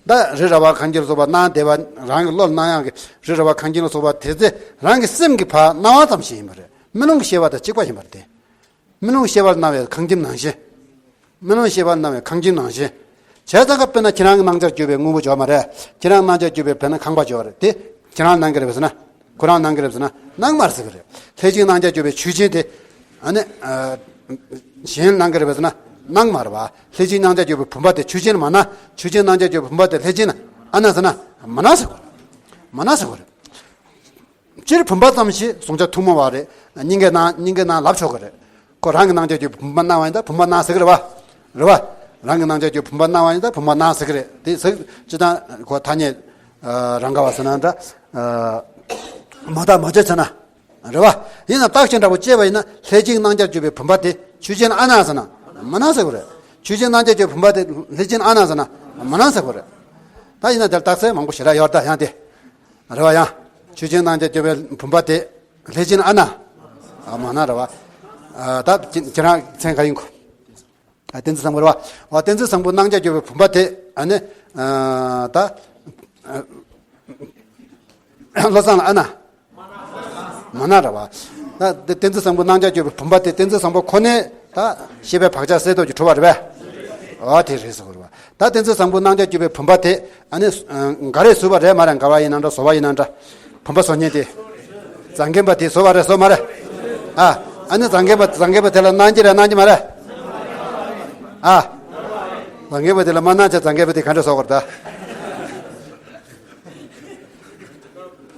ད་རི་ར་བ་ཁང་ཁྱིམ་ལ་སོགས་པ་སྣང་བསྡད་པ་རང་གི་བློ་ལ་སྣང་ཡག་གི་རི་ར་བ་ཁང་ཁྱིམ་ལ་སོགས་པ་དེ་ཚེ་རང་གི་སེམས་ཀྱི་ཕར་སྣང་བ་ཙམ་ཞིག་ཡིན་པ་རེད། རྨི་ལམ་གྱི་ཤེས་པ་དང་གཅིག་པ་ཡིན་པ་རེད་དེ། རྨི་ལམ་གྱི་ཤེས་པ་ལ་སྣང་བའི་ཁང་ཁྱིམ་ནང་བཞིན། རྨི་ལམ་གྱི་ཤེས་པ་ལ་སྣང་བའི་ཁང་ཁྱིམ་ནང་བཞིན། བྱས་ཙང་ཀ་དཔེར་ན་ཁྱེད་རང་གི་སྣང་ཆར་གྱུར་པའི་དངོས་པོ་ཅིག་ཡོད་མ་རེད། ཁྱེད་རང་སྣང་ཆར་གྱུར་པའི་དཔེར་ན་ཁང་པ་ཅིག་ཡོད་རེད་དེ། ཁྱེད་རང་སྣང་གི་རེད་ཟེར་ན། ཁོ་རང་སྣང་གི་རེད་ཟེར་ན་སྣང་མ་རེད་ཟེར་གི་རེད། ལྷས་བྱིན་སྣང་ཆར་གྱུར་པའི་ཆོས་ཅན་དེ། ཨ་ནི། ཨ། གཞན་སྣང་གི་རེད་པས་ཟེར་ན་སྣང་མ་རེད་པ། ལྷས་བྱིན་སྣང་ཆར་གྱུར་པའི་བུམ་པ་དེ་ཆོས་ཅན་མ་སྣང་། ཆོས་ཅན་སྣང་ཆར་གྱུར་པའི་བུམ་པ་དེ་ལྷས་བྱིན་ཨ་སྣང་ཟེར་ན་མ་སྣང་ཟེར་གི་རེད། མ་སྣང་ཟེར་གི་རེད། སྤྱིར་བུམ་པ་ཙམ་ཞིག་གཟུང་བྱ་ཐུན་མོང་བ་རེད། སྙིང་གའི་སྣང་སྙིང་གའི་སྣང་ལབ་ཆོག་གི་རེད། ཁོ་རང་གི་སྣང་ཆར་གྱུར་བུམ་པ་སྣང་བ་ཡིན་ད་བུམ་པ་སྣང་ཟེར་གི་རེད་པ། རེད་པ། རང་གི་སྣང་ཆར་གྱུར་བུམ་པ་སྣང་བ་ཡིན་ད་བུམ་པ་སྣང་ཟེར་གི་རེད་དེ་ཟེར་སྤྱིར་བཏང་ཁོ་ཐ་སྙད་རང་ག་བ་ཟེར་ན་འདྲ། མ་བརྟགས་མ་དཔྱད་ཚེ་ན། རེད་པ། ཡིན་ན་བརྟགས་ཤིང་འདྲ་པོ་དཔྱད་པ་ཡིན་ན་ལྷས་བྱིན་སྣང་ཆར་གྱུར་པའི་བུམ་པ་དེ་ཆོས་ཅན་ཨ་སྣང་ཟེར་ན་མ་སྣང་ཟེར་གི་རེད། ཆོས་ཅན་སྣང་ཆར་གྱུར་བུམ་པ་དེ་ལྷས་བྱིན་ཨ་སྣང་ཟེར་ན་མ་སྣང་ཟེར་གི་རེད། ད་ཡིན་ན་དེར་རྟགས་གསལ་མང་པོ་ཞེ་དྲག་ཡོད་ད་ཡང་དེ། རེད་པ་ཡང་། ཆོས་ཅན་སྣང་ཆར་གྱུར་པའི་བུམ་པ་དེ་ལྷས་བྱིན་ཨ་སྣང་། ཨ་མ་སྣང་རེད་པ། ཨ་ད་ཁྱེད་རང་མཚན་ག་ཡིན་གོ། ཨ་བསྟན་འཛིན་བཟང་པོ་རེད་པ། ཨ་བསྟན་འཛིན་བཟང་པོ་སྣང་ཆར་གྱུར་པའི་བུམ་པ་དེ་ཨ་ནི། ཨ་ད། ཨ་བློ་བཟང་ལ་ཨ་སྣང་། མ་སྣང་རེད་པ། ད་བསྟན་འཛིན་བཟང་པོ་སྣང་ཆར་གྱུར་པའི་བུམ་པ་དེ་བསྟན་འཛིན་བཟང་པོ་ཁོ་ནའི་ ད་ཤེས་པའི་བག་ཆགས་སད་སྟོབས་ཀྱིས་གྲུབ་པ་རེད་པས། ཨོ་དེ་རེད་ཟེར་དགོས་རེད་པ། ད་ཏིང་འཛིན་བཟང་པོ་སྣང་ཆ་བཅུ་པའི་བུམ་པ་དེ་ཨ་ནི་ག་རེས་བཟོས་པ་རེད་མ་རེད། འགལ་བ་ཡིན་ན་འདྲ་བཟོ་བ་ཡིན་ན་འདྲ། བུམ་པ་བཟོ་མཁན་དེ། བཟང་ངན་པ་དེ་བཟོས་པ་རེད་བཟོས་མ་རེད། ཨ། ཨ་ནི་བཟང་ངན་པ་བཟང་ངན་པ་དེ་ལ་སྣང་གི་རེད་སྣང་གི་མ་རེད། ཨ། བཟང་ངན་པ་དེ་ལ་མ་སྣང་བྱས་བཟང་ངན་པ་དེ་ག་འདྲ་བཟོ་དགོས་རེད་ད།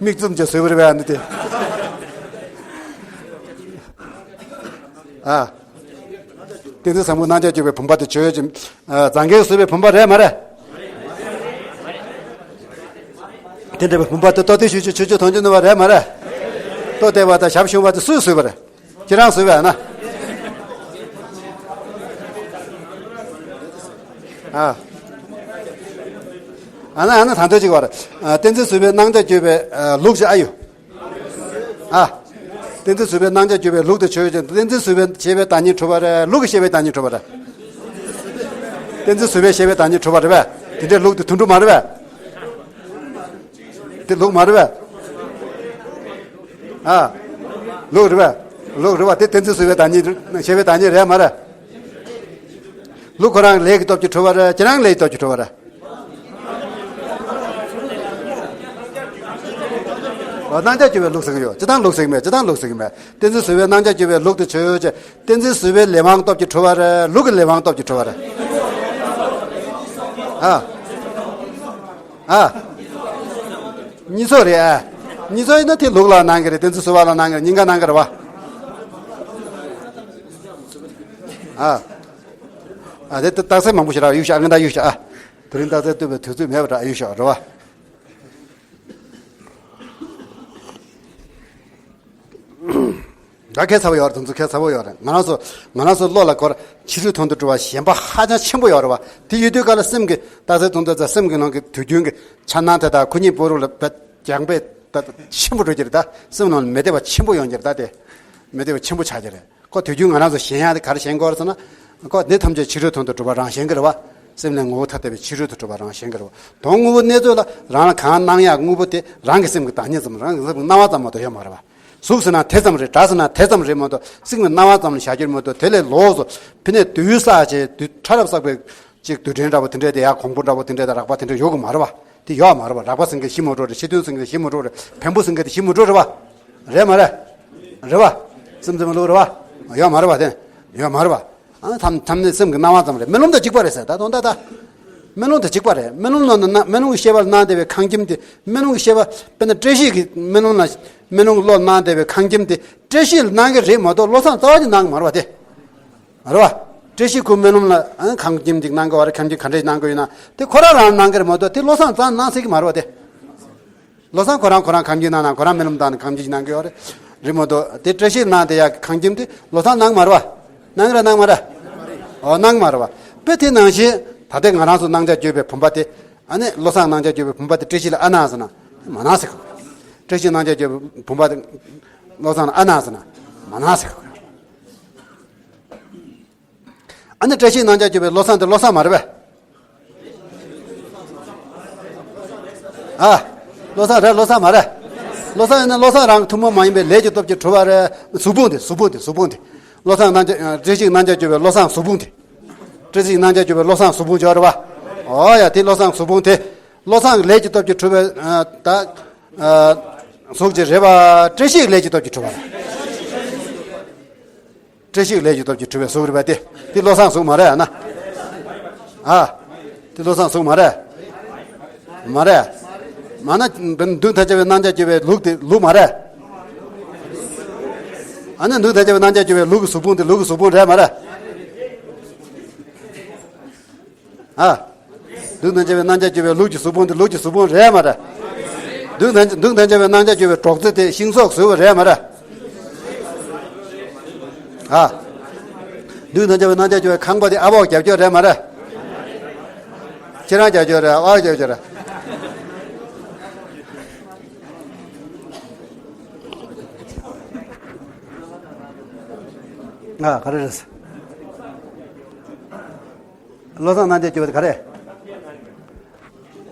མིག་བཙུམ་བྱས་བཟོས་པ་རེད་པས་ཨ་ནི་དེ། ཨ། ཏིང་འཛིན་བཟང་པོ་སྣང་ཆ་བཅུ་པའི་བུམ་པ་དེ་ཆོས་ཅན། བཟང་ངན་བཟོས་པའི་བུམ་པ་རེད་མ་རེད། དེ་འདྲ་བའི་བུམ་པ་དེ་ལྟོ་ལྡིར་ཞུ་རྒྱུ་ཆོས་སྤྱོད་མཐོང་རྒྱུ་ནོར་བ་རེད་མ་རེད། ལྟོ་ལྡིར་བ་དང་ཞབས་ཞུམ་པ་དེ་སུས་བཟོས་པ་རེད། ཁྱེད་རང་བཟོས་པས་ན། ཨ། ཨ་ན་ཨ་ན་ད་ལྟ་ཅིག་བར། ཏིང་འཛིན་བཟོས་པའི་སྣང་ཆ་བཅུ་པའི་ལུགས་ཀྱི་ཨ་ཡོད། ཨ། ཏིང་འཛིན་བཟོས་པའི་སྣང་ཆ་བཅུ་པའི་ལུགས་དེ་ཆོས་ཅན། ཏིང་འཛིན་བཟོས་པའི་ཞེས་པའི་བདག་ཉིད་གྲུབ་པ་རེད་ལུགས་ཀྱི་ཞེས་པའི་བདག་ཉིད་གྲུབ་པ་རེད། ཏིང་འཛིན་བཟོས་པའི་ཞེས་པའི་བདག་ཉིད་གྲུབ་པ་རེད་པས། དེ་འདྲའི་ལུགས་དེ་དོན་གྲུབ་མ་རེད་པས། དེ་ལུགས་མ་རེད་པས། ཨ། ལུགས་རེད་པས། ལུགས་རེད་པ། དེ་ཏིང་འཛིན་བཟོས་པའི་བདག་ཉིད་ཞེས་པའི་བདག་ཉིད་རེད་མ་རེད། ལུགས་ཁོ་རང་ལས་ཀྱི་སྟོབས་ཀྱིས་གྲུབ་པ་རེད། ཁྱེད་རང་ལས་ཀྱི་སྟོབས་ཀྱིས་གྲུབ་པ་རེད། ཨ། སྣང་ཆ་བཅུ་པའི་ལུགས་ཟེར་གྱི་ཡོད། སྤྱིར་བཏང་ལུགས་ཟེར་གྱི་མེད། སྤྱིར་བཏང་ལུགས་ཟེར་གྱི་མེད། ཏིང་འཛིན་བཟོས་པའི་སྣང་ཆ་བཅུ་པའི་ལུགས་དེ་ཆོས་ཅན། ཏིང་འཛིན་བཟོས་པའི་ལས་དབང་སྟོབས་ཀྱིས་གྲུབ་པ་རེད། ལུགས་ཀྱི་ལས་དབང་སྟོབས་ཀྱིས་གྲུབ་པ་རེད། ཨ། ཨ། གཉིས་ཚོགས་རེད་ཨ། གཉིས་ཚོགས་ཡིན་ན་དེ་ལུགས་ལ་སྣང་གི་རེད། ཏིང་འཛིན་བཟོས་པ་ལ་སྣང་གི་རེད། གཉིས་ཀ་སྣང་གི་རེད་པ། ཨ། ཨ་དེ་རྟགས་གསལ་མང་པོ་ཞིག་རག་ཡོད་ཤག་ཨ་ངན་ད་ཡོད་ཤག་ཨ། དེ་རིང་རྟགས་གསལ་བསྟོད་པའི་དུས་ཚོད་མེད་པ་འདྲ་ཡོད་ཤག་རེད་པ། ད་ཁྱད་མཚར་པོ་ཡོད་རེད། དེ་ཚོ་ཁྱད་མཚར་པོ་ཡོད་རེད། ང་རང་ཚོ་ང་རང་ཚོ་བློ་ལ་འཁོར་ཕྱི་རོལ་དོན་དུ་གྲུབ་པ་ཞེན་པ་ཧ་ཅང་ཆེན་པོ་ཡོད་རེད་པ། དེ་ཡོད་དུས་ག་ལ་སེམས་ཀྱི་རྟགས་གསལ་དོན་དུ་ད་སེམས་ཀྱི་ནང་གི་དུས་རྒྱུན་གྱི་འཆར་སྣང་དེ་དག་ཁོ་གཉིས་པོ་རུ་ལ་རྒྱང་འཕེལ་ད་ཆེན་པོ་འགྲོ་གི་རེད། ད་སེམས་ནང་ལ་མི་བདེ་བ་ཆེན་པོ་ཡོང་གི་རེད། ད་དེ་མི་བདེ་བ་ཆེན་པོ་ཆགས་ཀྱི་རེད། ཁོ་དུས་རྒྱུན་ང་རང་ཚོ་ཞེན་ཡག་དེ་ག་རེ་ཞེན་དགོས་རེད་ཟེར་ན། ཁོ་འདི་ཐམས་ཅད་ཕྱི་རོལ་དོན་དུ་གྲུབ་པ་རང་ཞེན་གྱི་རེད་པ། སེམས་ལས་ངོ་བོ་ཐ་དད་པའི་ཕྱི་རོལ་དུ་གྲུབ་པ་རང་ཞེན་གྱི་རེད་པ། དོན་དངོས་པོ་གནས་ཚུལ་ལ་རང་ལ་གང་སྣང་ཡག་དངོས་པོ་དེ་རང་གི་སེམས་ཀྱི་བདག་ཉིད་ཙམ། རང་གི་སེམས་ཀྱི་སྣང་བ་ཙམ་མ་གཏོགས་ཡོད་མ་རེད་པ། གཟུགས་ཟེར་ན་དེ་ཙམ་རེད། སྒྲ་ཟེར་ན་དེ་ཙམ་རེད་མ་གཏོགས་སེམས་ཀྱི་སྣང་བ་ཙམ་ལ་བཞག་རྒྱུ་རེད་མ་གཏོགས། དེ་ལས་ལོགས་སུ་ཕ་ནས་རྡུལ་བསགས་བྱས་རྡུལ་ཕྲ་རབ་བསགས་པའི་ཅིག་རྡུལ་ཕྲན་འདྲ་པོ་དེ་འདྲས་དེ་ཡག་གོང་བུ་འདྲ་པོ་དེ་འདྲས་དང་རགས་པ་དེ་འདྲས་ཡོད་གི་མ་རེད་པ། དེ་ཡོད་མ་རེད་པ། རགས་པ་ཟེར་མཁན་ཞིག་མ་འགྲོ་རེད། ཕྱི་དོན་ཟེར་མཁན་ཞིག་མ་འགྲོ་རེད། བེམ་པོ་ཟེར་མཁན་དེ་ཞིག་མ་འགྲོ་རེད་པ། རེད་མ་རེད། རེད་པ། སེམས་ཙམ་ལུགས་རེད་པ། ཡོད་མ་རེད་པ། དེ་ཡོད་མ་རེད་པ། ཨ་ཐམས་ཐམས་ནི་སེམས་ཀྱི་སྣང་བ་ཙམ་རེད། རྨི་ལམ་དང་གཅིག་པ་རེད་ཟེར། ད་དོན་དག་ད་རྨི་ལམ་དང་གཅིག་པ་རེད། རྨི་ལམ་ནང་ན་རྨི་ལམ་གྱི་ཤེས་པ་ལ་སྣང་བསྡད་པའི་ཁང་ཁྱིམ་དེ། རྨི་ལམ་གྱི་ཤེས་པ་དཔེར་ན་བཀྲ་ཤིས་ཀྱི་རྨི་ལམ་ལ་རྨི་ལམ་གྱི་བློ་སྣང་བསྡད་པའི་ཁང་ཁྱིམ་དེ་བཀྲ་ཤིས་ལ་སྣང་གི་རེད་མ་གཏོགས་བློ་བཟང་རྩ་བ་ནས་སྣང་གི་མ་རེད་པ། དེ་རེད་པ། བཀྲ་ཤིས་ཁོའི་རྨི་ལམ་ལ་ཨང་ཁང་ཁྱིམ་ཅིག་སྣང་གི་ཡོད་རེད། ཁང་ཁྱིམ་ག་འདྲ་ཞིག་སྣང་གི་ཡོད་ན་དེ་ཁོ་རང་རང་སྣང་གི་རེད་མ་གཏོགས་དེ་བློ་བཟང་རྩ་བ་ནས་སྣང་སྲིད་ཀྱི་མ་རེད་པ། དེ། བློ་བཟང་ཁོ་རང་ཁོ་རང་ཁང་ཁྱིམ་སྣང་ན། ཁོ་རང་རྨི་ལམ་བཏང་ནས་ཁང་ཁྱིམ་ཅིག་སྣང་གི་ཡོད་རེད། རེད་མ་གཏོགས་དེ་བཀྲ་ཤིས་སྣང་དེ་ཡག་གི་ཁང་ཁྱིམ་དེ་བློ་བཟང་སྣང་མ་རེད་པ། སྣང་གི་རེད་སྣང་མ་རེད། ཨོ་སྣང་མ་རེད་པ། དཔེ་དེ་ནང་བཞིན་ད་ལྟའི་ང་རང་ཚོ་སྣང་ཆ་བཅུ་པའི་བུམ་པ་དེ། ཨ་ནི་བློ་བཟང་སྣང་ཆ་བཅུ་པའི་བུམ་པ་དེ་བཀྲ་ཤིས་ལ་ཨ་སྣང་ཟེར་ན་མ་སྣང་ཟེར་གི། བཀྲ་ཤིས་སྣང་ཆ་བཅུ་པའི་བུམ་པ་དེ་བློ་བཟང་ལ་ཨ་སྣང་ཟེར་ན་མ་སྣང་ཟེར་གི། ཨ་ནི་བཀྲ་ཤིས་སྣང་ཆ་བཅུ་པའི་བློ་བཟང་དེ་བློ་བཟང་མ་རེད་པས། ཨ། བློ་བཟང་རེད། བློ་བཟང་མ་རེད། བློ་བཟང་ཡིན་ན་བློ་བཟང་རང་གི་ཐུན་མོང་མ་ཡིན་པའི་ལས་ཀྱི་སྟོབས་ཀྱིས་གྲུབ་པ་རེད། གཟུགས་ཕུང་དེ་གཟུགས་ཕུང་དེ་གཟུགས་ཕུང་དེ། བློ་བཟང་སྣང་ཆ་བཀྲ་ཤིས་སྣང་ཆ་བཅུ་པའི་བློ་བཟང་གཟུགས་ཕུང་དེ། བཀྲ་ཤིས་སྣང་ཆ་བཅུ་པའི་བློ་བཟང་གཟུགས་ཕུང་ཅིག་ཡོད་རེད་པ། ཨོ་ཡ་དེ་བློ་བཟང་གཟུགས་ཕུང་དེ། བློ་བཟང་གི་ལས་ཀྱི་སྟོབས་ཀྱིས་གྲུབ་པའི་ད་གཟུགས་ཅིག་རེད་པ། བཀྲ་ཤིས་ཀྱི་ལས་ཀྱི་སྟོབས་ཀྱིས་གྲུབ་པ་རེད། བཀྲ་ཤིས་ཀྱི་ལས་ཀྱི་སྟོབས་ཀྱིས་གྲུབ་པའི་གཟུགས་རེད་པ། དེ་དེ་བློ་བཟང་གཟུགས་མ་རེད་ཨ་ན། ཨ། དེ་བློ་བཟང་གཟུགས་མ་རེད། མ་རེད། མ་ན་མདུན་ཐལ་ཆ་བའི་སྣང་ཆ་བཅུ་པའི་ལུགས་དེ་ལུགས་མ་རེད། ཨ་ནི་མདུན་ཐལ་ཆ་བའི་སྣང་ཆ་བཅུ་པའི་ལུགས་ཀྱི་གཟུགས་ཕུང་དེ་ལུགས་ཀྱི་གཟུགས་ཕུང་རེད་མ་རེད། ཨ། མདུན་ཐལ་ཆ་བའི་སྣང་ཆ་བཅུ་པའི་ལུགས་ཀྱི་གཟུགས་ཕུང་དེ་ལུགས་ཀྱི་གཟུགས་ཕུང་རེད་མ་རེད། མདུན་ཐལ་མདུན་ཐལ་ཆ་བའི་སྣང་ཆ་བཅུ་པའི་སྒྲོག་ཙེ་དེ་ཤིང་ཏོག་བཟོས་པ་རེད་མ་རེད། ཨ། མདུན་ཐལ་ཆ་བའི་སྣང་ཆ་བཅུ་པའི་ཁང་པ་དེ་ཨ་ཕོག་རྒྱབ་སྐྱོར་རེད་མ་རེད། ཁྱེད་རང་རྒྱབ་སྐྱོར་རེད། ཨ་ཕོག་རྒྱབ་སྐྱོར་རེད། ཨ་ག་རེ་རེད། བློ་བཟང་སྣང་ཆ་བཅུ་པ་དེ་ག་རེ།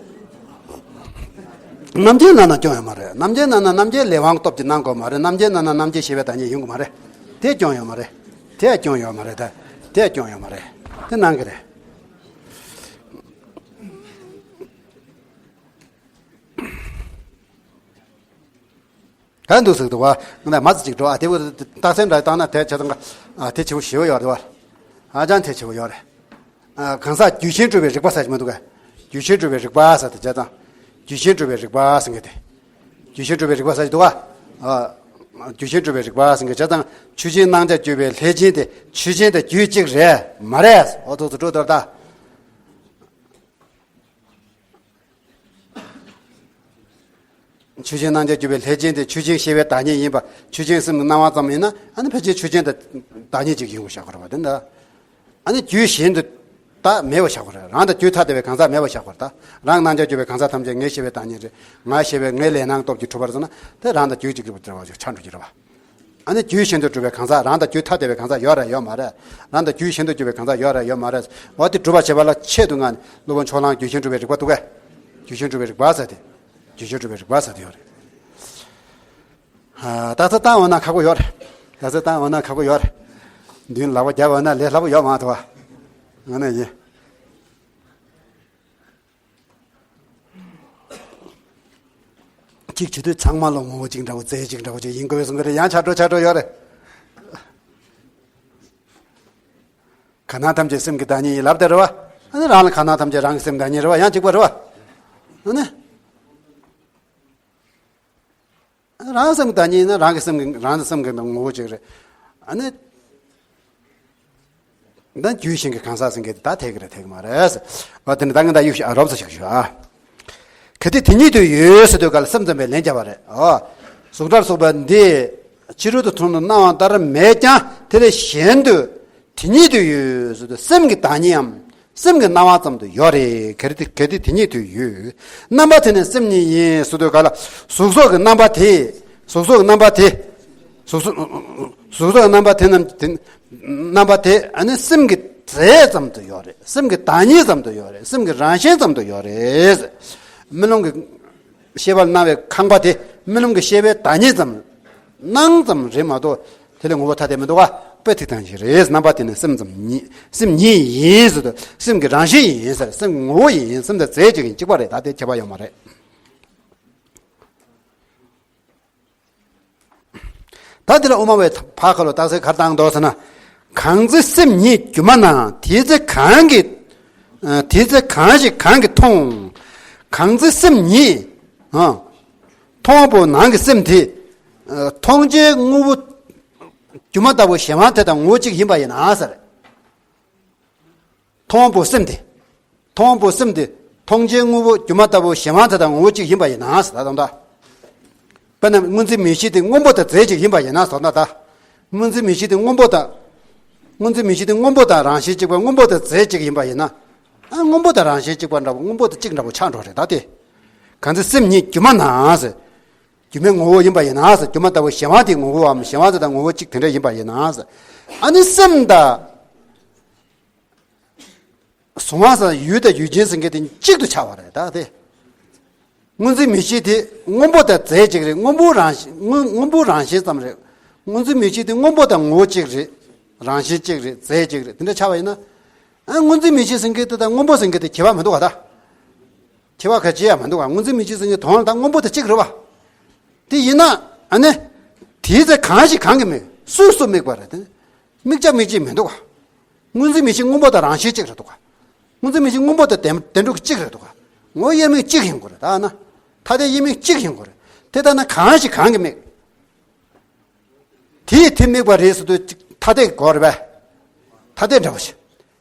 རྣམ་མཁྱེན་སྣང་ན་སྐྱོན་ཡོད་མ་རེད། རྣམ་མཁྱེན་སྣང་ན་རྣམ་མཁྱེན་ལས་དབང་སྟོབས་ཀྱིས་སྣང་དགོས་མ་རེད། རྣམ་མཁྱེན་སྣང་ན་རྣམ་མཁྱེན་ཞེས་པའི་བདག་ཉིད་ཡོང་གི་མ་རེད། དེ་སྐྱོན་ཡོད་མ་རེད། དེ་སྐྱོན་ཡོད་མ་རེད་ད། དེ་སྐྱོན་ཡོད་མ་རེད། དེ་གནང་གི་རེད། ག་འདུག་ཟེར་འདུག་བ། ང་ལ་མ་ཚིག་ཅིག་འགྲོ་ཨ། དེ་བོ་རྟགས་མཚན་འདྲ་བཏང་ན་དེ་ཆ་ཚང་ག་ཨ། དེ་ཆེ་བོ་ཞེ་བོ་ཡོད་རེད་བ། ཧ་ཅང་དེ་ཆེ་བོ་ཡོད་རེད། ཨ། གང་ཟག་རྒྱུད་གཞན་གྲུབ་པའི་རིགས་པ་ཟེར་གྱི་མི་འདུག་ག་རྒྱུད་གཞན་གྲུབ་པའི་རིགས་པ་ཟེར་དེ་ཆ་ཚང་། རྒྱུད་གཞན་གྲུབ་པའི་རིགས་པ་ཟེར་མཁན་དེ། རྒྱུད་གཞན་གྲུབ་པའི་རིགས་པ་ཟེར་གྱི་འདུག་ག་ཨ། རྒྱུད་གཞན་གྲུབ་པའི་རིགས་པ་ཟེར་མཁན་ཆ་ཚང་། ཆོས་ཅན་སྣང་ཆ་བརྗོད་པའི་ལྷས་བྱིན་དེ་ཆོས་ཅན་དང་རྒྱུད་གཅིག་རེད་མ་རེད། འོ་ཐུག་ཚོ་སྤྲོ་དོར་ད། ཆོས་ཅན་སྣང་ཆ་བརྗོད་པའི་ལྷས་བྱིན་དེ་ཆོས་ཅན་ཤེས་པའི་བདག་ཉིད་ཡིན་པ། ཆོས་ཅན་སེམས་ཀྱི་སྣང་བ་ཙམ་ཡིན་ན། ཨ་ནི་ཕལ་ཆེར་ཆོས་ཅན་དང་བདག་ཉིད་ཅིག་ཡིན་དགོས་བཞག་གི་རེད་བ། དེ་འདྲ། ཨ་ནི་རྒྱུད་གཞན་དུ་ད་མེད་པ་བཞག་གི་རེད། རང་དང་རྒྱུད་ཐ་དད་པའི་གང་ཟག་མེད་པ་བཞག་གི་རེད། ད་རང་སྣང་ཆ་བརྗོད་པའི་གང་ཟག་ཐམས་ཅད་ངའི་ཤེས་པའི་བདག་ཉིད་རེད། ང་ཤེས་པའི་ངའི་ལས་སྣང་སྟོབས་ཀྱིས་གྲུབ་པར་སོང་ན། དེ་རང་དང་རྒྱུད་གཅིག་གི་འབྲེལ་བ་ཆགས་འགྲོ་གི་རེད་བ། ཨ་ནི་རྒྱུད་གཞན་དུ་གྲུབ་པའི་གང་ཟག་རང་དང་རྒྱུད་ཐ་དད་པའི་གང་ཟག་ཡོད་རེད་ཡོད་མ་རེད། རང་དང་རྒྱུད་གཞན་དུ་གྲུབ་པའི་གང་ཟག་ཡོད་རེད་ཡོད་མ་རེད། འོ་དེ་སྒྲུབ་པར་བྱེད་པ་ལ་ཆེད་དུ་མངགས་ནས་སློབ་དཔོན་ཕྱོགས་གླང་རྒྱུད་གཞན་གྲུབ་པའི་རིགས་པ་འདུག་གས། རྒྱུད་གཞན་གྲུབ་པའི་རིགས་པ་ཟེར་དེ། རྒྱུད་གཞན་གྲུབ་པའི་རིགས་པ་ཟེར་དེ་ཡོད་རེད། ཨ། རྟགས་གསལ་བཏང་འོང་ན་ཁག་པོ་ཡོད་རེད། རྟགས་གསལ་བཏང་འོང་ན་ཁག་པོ་ཡོད་རེད། མདུན་ལག་པ་རྒྱབ་འོང་ན་ལས་སླ་པོ་ཡོད་མ་ཐུབ་པ། ང་ནས་ཡིན། གཅིག་བྱེད་དུས་ཚང་མ་ལ་ངོ་བོ་གཅིག་འདྲ་བོ་རྫས་གཅིག་འདྲ་བོ་ཅིག་ཡིན་དགོས་པའི་གསུང་གི་རེད། ཡང་ཆགས་འགྲོ་ཆགས་འགྲོ་ཡོད་རེད། གང་སྣང་ཐམས་ཅད་སེམས་ཀྱི་བདག་ཉིད་ཡིན་ལབ་བསྡད་རེད་བ། ཨ་ནི་རང་ལ་གང་སྣང་ཐམས་ཅད་རང་གི་སེམས་བདག་ཉིད་རེད་བ། ཡང་གཅིག་པ་རེད་བ། ཨ་ནི། རང་སེམས་བདག་ཉིད་ཡིན་ན་རང་གི་སེམས་ཀྱི་རང་གི་སེམས་ཀྱི་ངོ་བོ་གཅིག་རེད། ཨ་ནི། ད་རྒྱུད་གཞན་གྱི་གང་ཟག་ཟེར་མཁན་དེ་ད་འཐད་ཀྱི་རེད་འཐད་ཀྱི་མ་རེད། འོ་དེ་ནི་ད་ངས་ད་ཡུག་ཞིག་ཨ་རོབ་ཙམ་ཞིག་ཞུ་ཨ། གལ་ཏེ་དེ་ཉིད་དུ་ཡོད་ཟེར་དུས་ག་ལ་སེམས་ཙམ་པའི་ལན་བརྒྱབ་པ་རེད། འོ། གཟུགས་སྒྲ་སོགས་པ་འདི་ཕྱི་རོལ་དུ་མཐོང་དུ་སྣང་བ་ལྟར་མེད་ཀྱང་དེ་ལས་གཞན་དུ་དེ་ཉིད་དུ་ཡོད་ཟེར་དུས་སེམས་ཀྱི་བདག་ཉིད་འམ། སེམས་ཀྱི་སྣང་བ་ཙམ་དུ་ཡོད་རེད། གལ་ཏེ་གལ་ཏེ་དེ་ཉིད་དུ་ཡོད། རྣམ་པ་དེ་ནི་སེམས་ཉིད་ཡིན་ཟེར་དུས་ག་ལ་གཟུགས་སོགས་ཀྱི་རྣམ་པ་དེ། གཟུགས་སོགས་ཀྱི་རྣམ་པ་དེ། གཟུགས་སོགས་གཟུགས་སོགས་ཀྱི་རྣམ་པ་དེ་རྣམས་དེ། རྣམ་པ་དེ་ཨ་ནི་སེམས་ཀྱི་རྫས་ཙམ་དུ་ཡོད་རེད། སེམས་ཀྱི་བདག་ཉིད་ཙམ་དུ་ཡོད་རེད། སེམས་ཀྱི་རང་བཞིན་ཙམ་དུ་ཡོད་རེད། རྨི་ལམ་གྱི་ཤེས་པར་སྣང་བའི་ཁང་པ་དེ་རྨི་ལམ་གྱི་ཤེས་པའི་བདག་ཉིད་ཙམ། སྣང་ཙམ་རེད་མ་གཏོགས་དེ་ལས་ངོ་བོ་ཐ་དད་མི་འདུག་ག་དཔེ་ཐིག་ཐང་ཞིག་རེད། རྣམ་པ་དེ་ནི་སེམས་ཙམ་ཉིད་སེམས་ཉིད་ཡིན་ཟེར་དུས་སེམས་ཀྱི་རང་བཞིན་ཡིན་ཟེར། སེམས་ཀྱི་ངོ་བོ་ཡིན། སེམས་དང་རྫས་གཅིག་ཡིན་གཅིག་པ་རེད། ད་དེ་ཁྱད་པར་ཡོད་མ་རེད། ད་འདི་ལ་དབུ་མ་པས་ཕར་ཁ་ལོ་རྟགས་གསལ་ག་རེ་བཏང་འདུག་ཟེར་ན། གང་ཚེ་སེམས་ཉིད་སྒྱུ་མ་ན་དེའི་ཚེ་གང་གིས། ཨ། དེའི་ཚེ་གང་ཞིག་གང་གིས་མཐོང་། གང་ཚེ་སེམས་ཉིད། ཨ། མཐོང་བ་པོ་ནང་གི་སེམས་དེ། ཨ། མཐོང་བྱའི་དངོས་པོ་སྒྱུ་མ་ལྟ་བུ་གཞན་དབང་དེ་དང་ངོ་བོ་གཅིག་ཡིན་པ་ཡིན་ན་ཟེར། མཐོང་བ་པོ་སེམས་དེ། མཐོང་བ་པོ་སེམས་དེ་མཐོང་བྱའི་དངོས་པོ་སྒྱུ་མ་ལྟ་བུ་གཞན་དབང་དེ་དང་ངོ་བོ་གཅིག་ཡིན་པ་ཡིན་ན་ཟེར། ད་དང་ད། དཔེར་ན་སྔོ་འཛིན་མིག་ཤེས་དེ་སྔོན་པོ་དང་རྫས་གཅིག་ཡིན་པ་ཡིན་ན་ཟེར། ད་ད། སྔོ་འཛིན་མིག་ཤེས་དེ་སྔོན་པོ་དང་། སྔོ་འཛིན་མིག་ཤེས་དེ་སྔོན་པོ་དང་རང་བཞིན་གཅིག་པ་སྔོན་པོ་དང་རྫས་གཅིག་ཡིན་པ་ཡིན་ན། ཨ། སྔོན་པོ་དང་རང་བཞིན་གཅིག་པ་འདྲ་བོ་སྔོན་པོ་དང་གཅིག་འདྲ་བོ་ཆགས་འགྲོ་རེད། ད་དེ། གང་ཚེ་སེམས་ཉིད་སྒྱུ་མ་ན་ཟེར། སྒྱུ་མའི་ངོ་བོ་ཡིན་པ་ཡིན་ན་ཟེར། སྒྱུ་མ་ལྟ་བུ་གཞན་དབང་དེའི་ངོ་བོའམ་གཞན་དབང་དེ་དང་ངོ་བོ་གཅིག་དེ་འདྲ་ཡིན་པ་ཡིན་ན་ཟེར། ཨ་ནི་སེམས་དང་གཟུང་བ་ཟེར་ཡུལ་དང་ཡུལ་ཅན་ཟེར་མཁན་དེ་གཅིག་ཏུ་ཆགས་པ་རེད། ད་དེ། སྔོ་འཛིན་མིག་ཤེས་དེ་སྔོན་པོ་དང་རྫས་གཅིག་རེད། སྔོན་པོ་རང་བཞིན་སྔོན་སྔོན་པོ་རང་བཞིན་ཙམ་རེད། སྔོ་འཛིན་མིག་ཤེས་དེ་སྔོན་པོ་དང་ངོ་བོ་གཅིག་རེད། རང་བཞིན་གཅིག་རེད། རྫས་གཅིག་རེད། དེ་འདྲ་ཆགས་པ་ཡིན་ན། ཨ། སྔོ་འཛིན་མིག་ཤེས་ཟེར་མཁན་དེ་དང་སྔོན་པོ་ཟེར་མཁན་དེ་ཁྱད་པར་མི་འདུག་ག་ད། ཁྱད་པར་ག་ཅི་ཡང་མི་འདུག་ག་སྔོ་འཛིན་མིག་ཤེས་ཟེར་མཁན་དོན་ལ་ད་སྔོན་པོ་དང་གཅིག་རེད་བ། དེ་ཡིན་ན་ཨ་ནི། དེའི་ཚེ་གང་ཞིག་གང་གིས་དམིགས། སུས་སུ་དམིགས་པ་རེད་དེ། དམིགས་བྱ་དམིགས་བྱེད་མི་འདུག་ག་སྔོ་འཛིན་མིག་ཤེས་སྔོན་པོ་དང་རང་བཞིན་གཅིག་རེད་འདུག་ག་སྔོ་འཛིན་མིག་ཤེས་སྔོན་པོ་དང་བདེན་བདེན་གྲུབ་གཅིག་རེད་འདུག་ག་ངོ་བོ་དབྱེར་མེད་གཅིག་ཡིན་དགོས་རེད། ད་ན། ཐ་དད་དབྱེར་མེད་གཅིག་ཡིན་དགོས་རེད། དེ་ལྟ་ན་གང་ཞིག་གང་གིས་དམིགས། དེས་དེ་དམིགས་པ་རེད་ཟེར་དུས་ཐ་དད་དགོས་རེད་པས། ཐ་དད་འདྲ་བོ་ཞིག་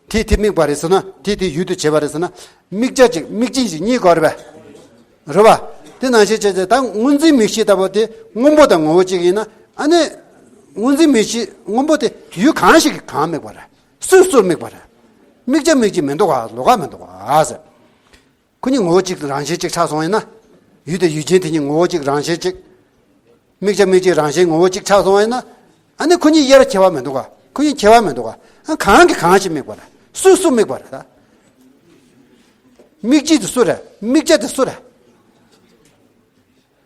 དེས་དེ་དམིགས་པ་རེད་ཟེར་ན་དེས་དེ་ཡུལ་དུ་བྱེད་པ་རེད་ཟེར་ན། དམིགས་བྱ་གཅིག་དམིགས་རྐྱེན་གཅིག་གཉིས་དགོས་རེད་པས། རེད་པ། དེ་ནང་བཞིན་བྱས་ཚེ་ད་སྔོ་འཛིན་མིག་ཤེས་ལྟ་བུ་དེ་སྔོན་པོ་དང་ངོ་བོ་གཅིག་ཡིན་ན། ཨ་ནི། སྔོ་འཛིན་མིག་ཤེས་སྔོན་པོ་དེ་ཡུལ་གང་ཞིག་གིས་གང་དམིགས་པ་རེད། སུས་སུར་དམིགས་པ་རེད། དམིགས་བྱ་དམིགས་རྐྱེན་མི་འདུག་ག་ལོགས་ཀ་མི་འདུག་ག་ཟེར། ཁོ་གཉིས་ངོ་བོ་གཅིག་རང་བཞིན་གཅིག་ཆགས་སོང་ཡིན་ན། ཡུལ་དང་ཡུལ་ཅན་དེ་གཉིས་ངོ་བོ་གཅིག་རང་བཞིན་གཅིག་དམིགས་བྱ་དམིགས་བྱེད་རང་བཞིན་ངོ་བོ་གཅིག་ཆགས་སོང་བ་ཡིན་ན། ཨ་ནི་ཁོ་གཉིས་དབྱེར་ཁྱད་པར་མི་འདུག་ག་ཁོ་གཉིས་ཁྱད་པར་མི་འདུག་ག་ཨ། གང་གིས་གང་ཞིག་དམིགས་པ་རེད། སུས་སུ་དམིགས་པ་རེད་ད། དམིགས་བྱེད་དེ་སུ་རེད། དམིགས་བྱ་དེ་སུ་རེད།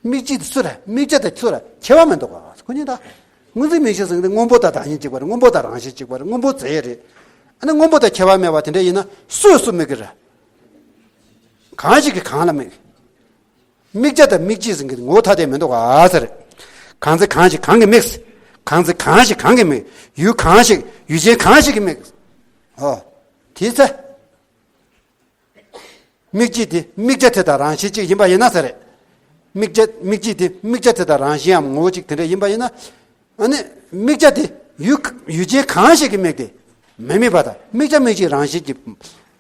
དམིགས་བྱེད་དེ་སུ་རེད། དམིགས་བྱ་དེ་སུ་རེད། ཁྱད་པར་མི་འདུག་ག་ཁོ་གཉིས་ད། སྔོ་འཛིན་མིག་ཤེས་ཟེར་མཁན་དེ་སྔོན་པོ་དང་བདག་ཉིད་གཅིག་པ་རེད། སྔོན་པོ་དང་རང་བཞིན་གཅིག་པ་རེད། སྔོན་པོ་རྫས་རེད། ཨ་ནི་སྔོན་པོ་དང་ཁྱད་པར་མེད་པ་དེ་འདྲ་ཡིན་ན་སུས་སུ་དམིགས་ཀྱི་རེད། གང་ཞིག་གིས་གང་ལ་དམིགས། དམིགས་བྱ་དང་དམིགས་བྱེད་ཟེར་མཁན་དེ་ངོ་བོ་ཐ་དད་མི་འདུག་ག་ཟེར། གང་ཚེ་གང་ཞིག་གང་གིས་དམིགས། གང་ཚེ་གང་ཞིག་གང་གིས་དམིགས། ཡུལ་གང་ཞིག་ཡུལ་ཅན་གང་ཞིག་གིས་དམིགས། ཨོ། དེའི་ཚེ། དམིགས་བྱེད་དེ་དམིགས་བྱ་དེ་དང་རང་བཞིན་གཅིག་ཡིན་པ་ཡིན་ན་ཟེར་རེད། དམིགས་བྱ་དམིགས་བྱེད་དེ་དམིགས་བྱ་དེ་དང་རང་བཞིན་འམ་ངོ་བོ་གཅིག་དེ་འདྲ་ཡིན་པ་ཡིན་ན། ཨ་ནི་དམིགས་བྱ་དེ་ཡུལ་ཡུལ་ཅན་གང་ཞིག་གིས་དམིགས་ཏེ་མི་དམིགས་པ་དང་དམིགས་བྱ་དམིགས་བྱེད་རང་བཞིན་གྱིས་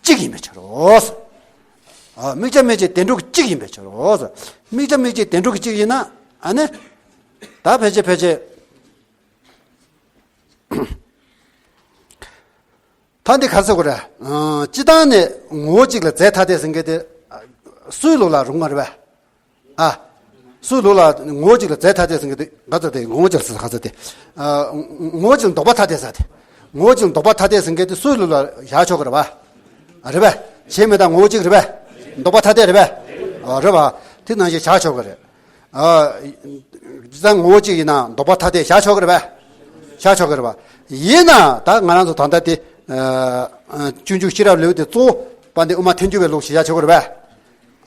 གཅིག་ཡིན་པའི་ཕྱིར་རོ། ཨ། དམིགས་བྱ་དམིགས་བྱེད་བདེན་གྲུབ་ཀྱི་གཅིག་ཡིན་པའི་ཕྱིར་རོ། དམིགས་བྱ་དམིགས་བྱེད་བདེན་གྲུབ་ཀྱི་གཅིག་ཡིན་ན། ཨ་ནི། ད་ཕལ་ཆེར་ཕལ་ཆེར། ད་འདི་ག་ཟེར་དགོས་རེད། ཨ། སྤྱི་བཏང་ནས་ངོ་བོ་གཅིག་ལ་རྫས་ཐ་དད་ཟེར་མཁན་དེ། སུའི་ལུགས་ལ་རུང་བ་རེད་པས། ཨ། སུའི་ལུགས་ལ་ངོ་བོ་གཅིག་ལ་རྫས་ཐ་དད་ཟེར་མཁན་དེ་ག་ཚོད་དེ་ངོ་བོ་གཅིག་ལ་ཟེར་ག་ཚོད་དེ། ཨ། ངོ་བོ་གཅིག་ལ་ལྡོག་པ་ཐ་དད་ཟེར་དེ། ངོ་བོ་གཅིག་ལ་ལྡོག་པ་ཐ་དད་ཟེར་མཁན་དེ་སུའི་ལུགས་ལ་བཞག་ཆོག་གི་རེད་པ། རེད་པས། བྱས་མི་རྟག་ངོ་བོ་གཅིག་རེད་པས། ལྡོག་པ་ཐ་དད་རེད་པས། ཨ། རེད་པ། དེ་ནང་བཞིན་བཞག་ཆོག་གི་རེད། ཨ། ད་ངོ་བོ་གཅིག་ཡིན་ན་ལྡོག་པ་ཐ་དད་བཞག་ཆོག་གི་རེད་པས། བཞག་ཆོག་གི་རེད་པ། ཡིན་ན་ད་ང་རང་ཚོ་ད་ལྟ་དེ། ཨ། སྤྱོད་འཇུག་ཤེས་རབ་ལེའུ་དེ་གཙོ་བོ་པ་འདི་དབུ་མ་ཐལ་འགྱུར་བའི་ལུགས་ཤིག་བཞག་ཆོག་གི་རེད་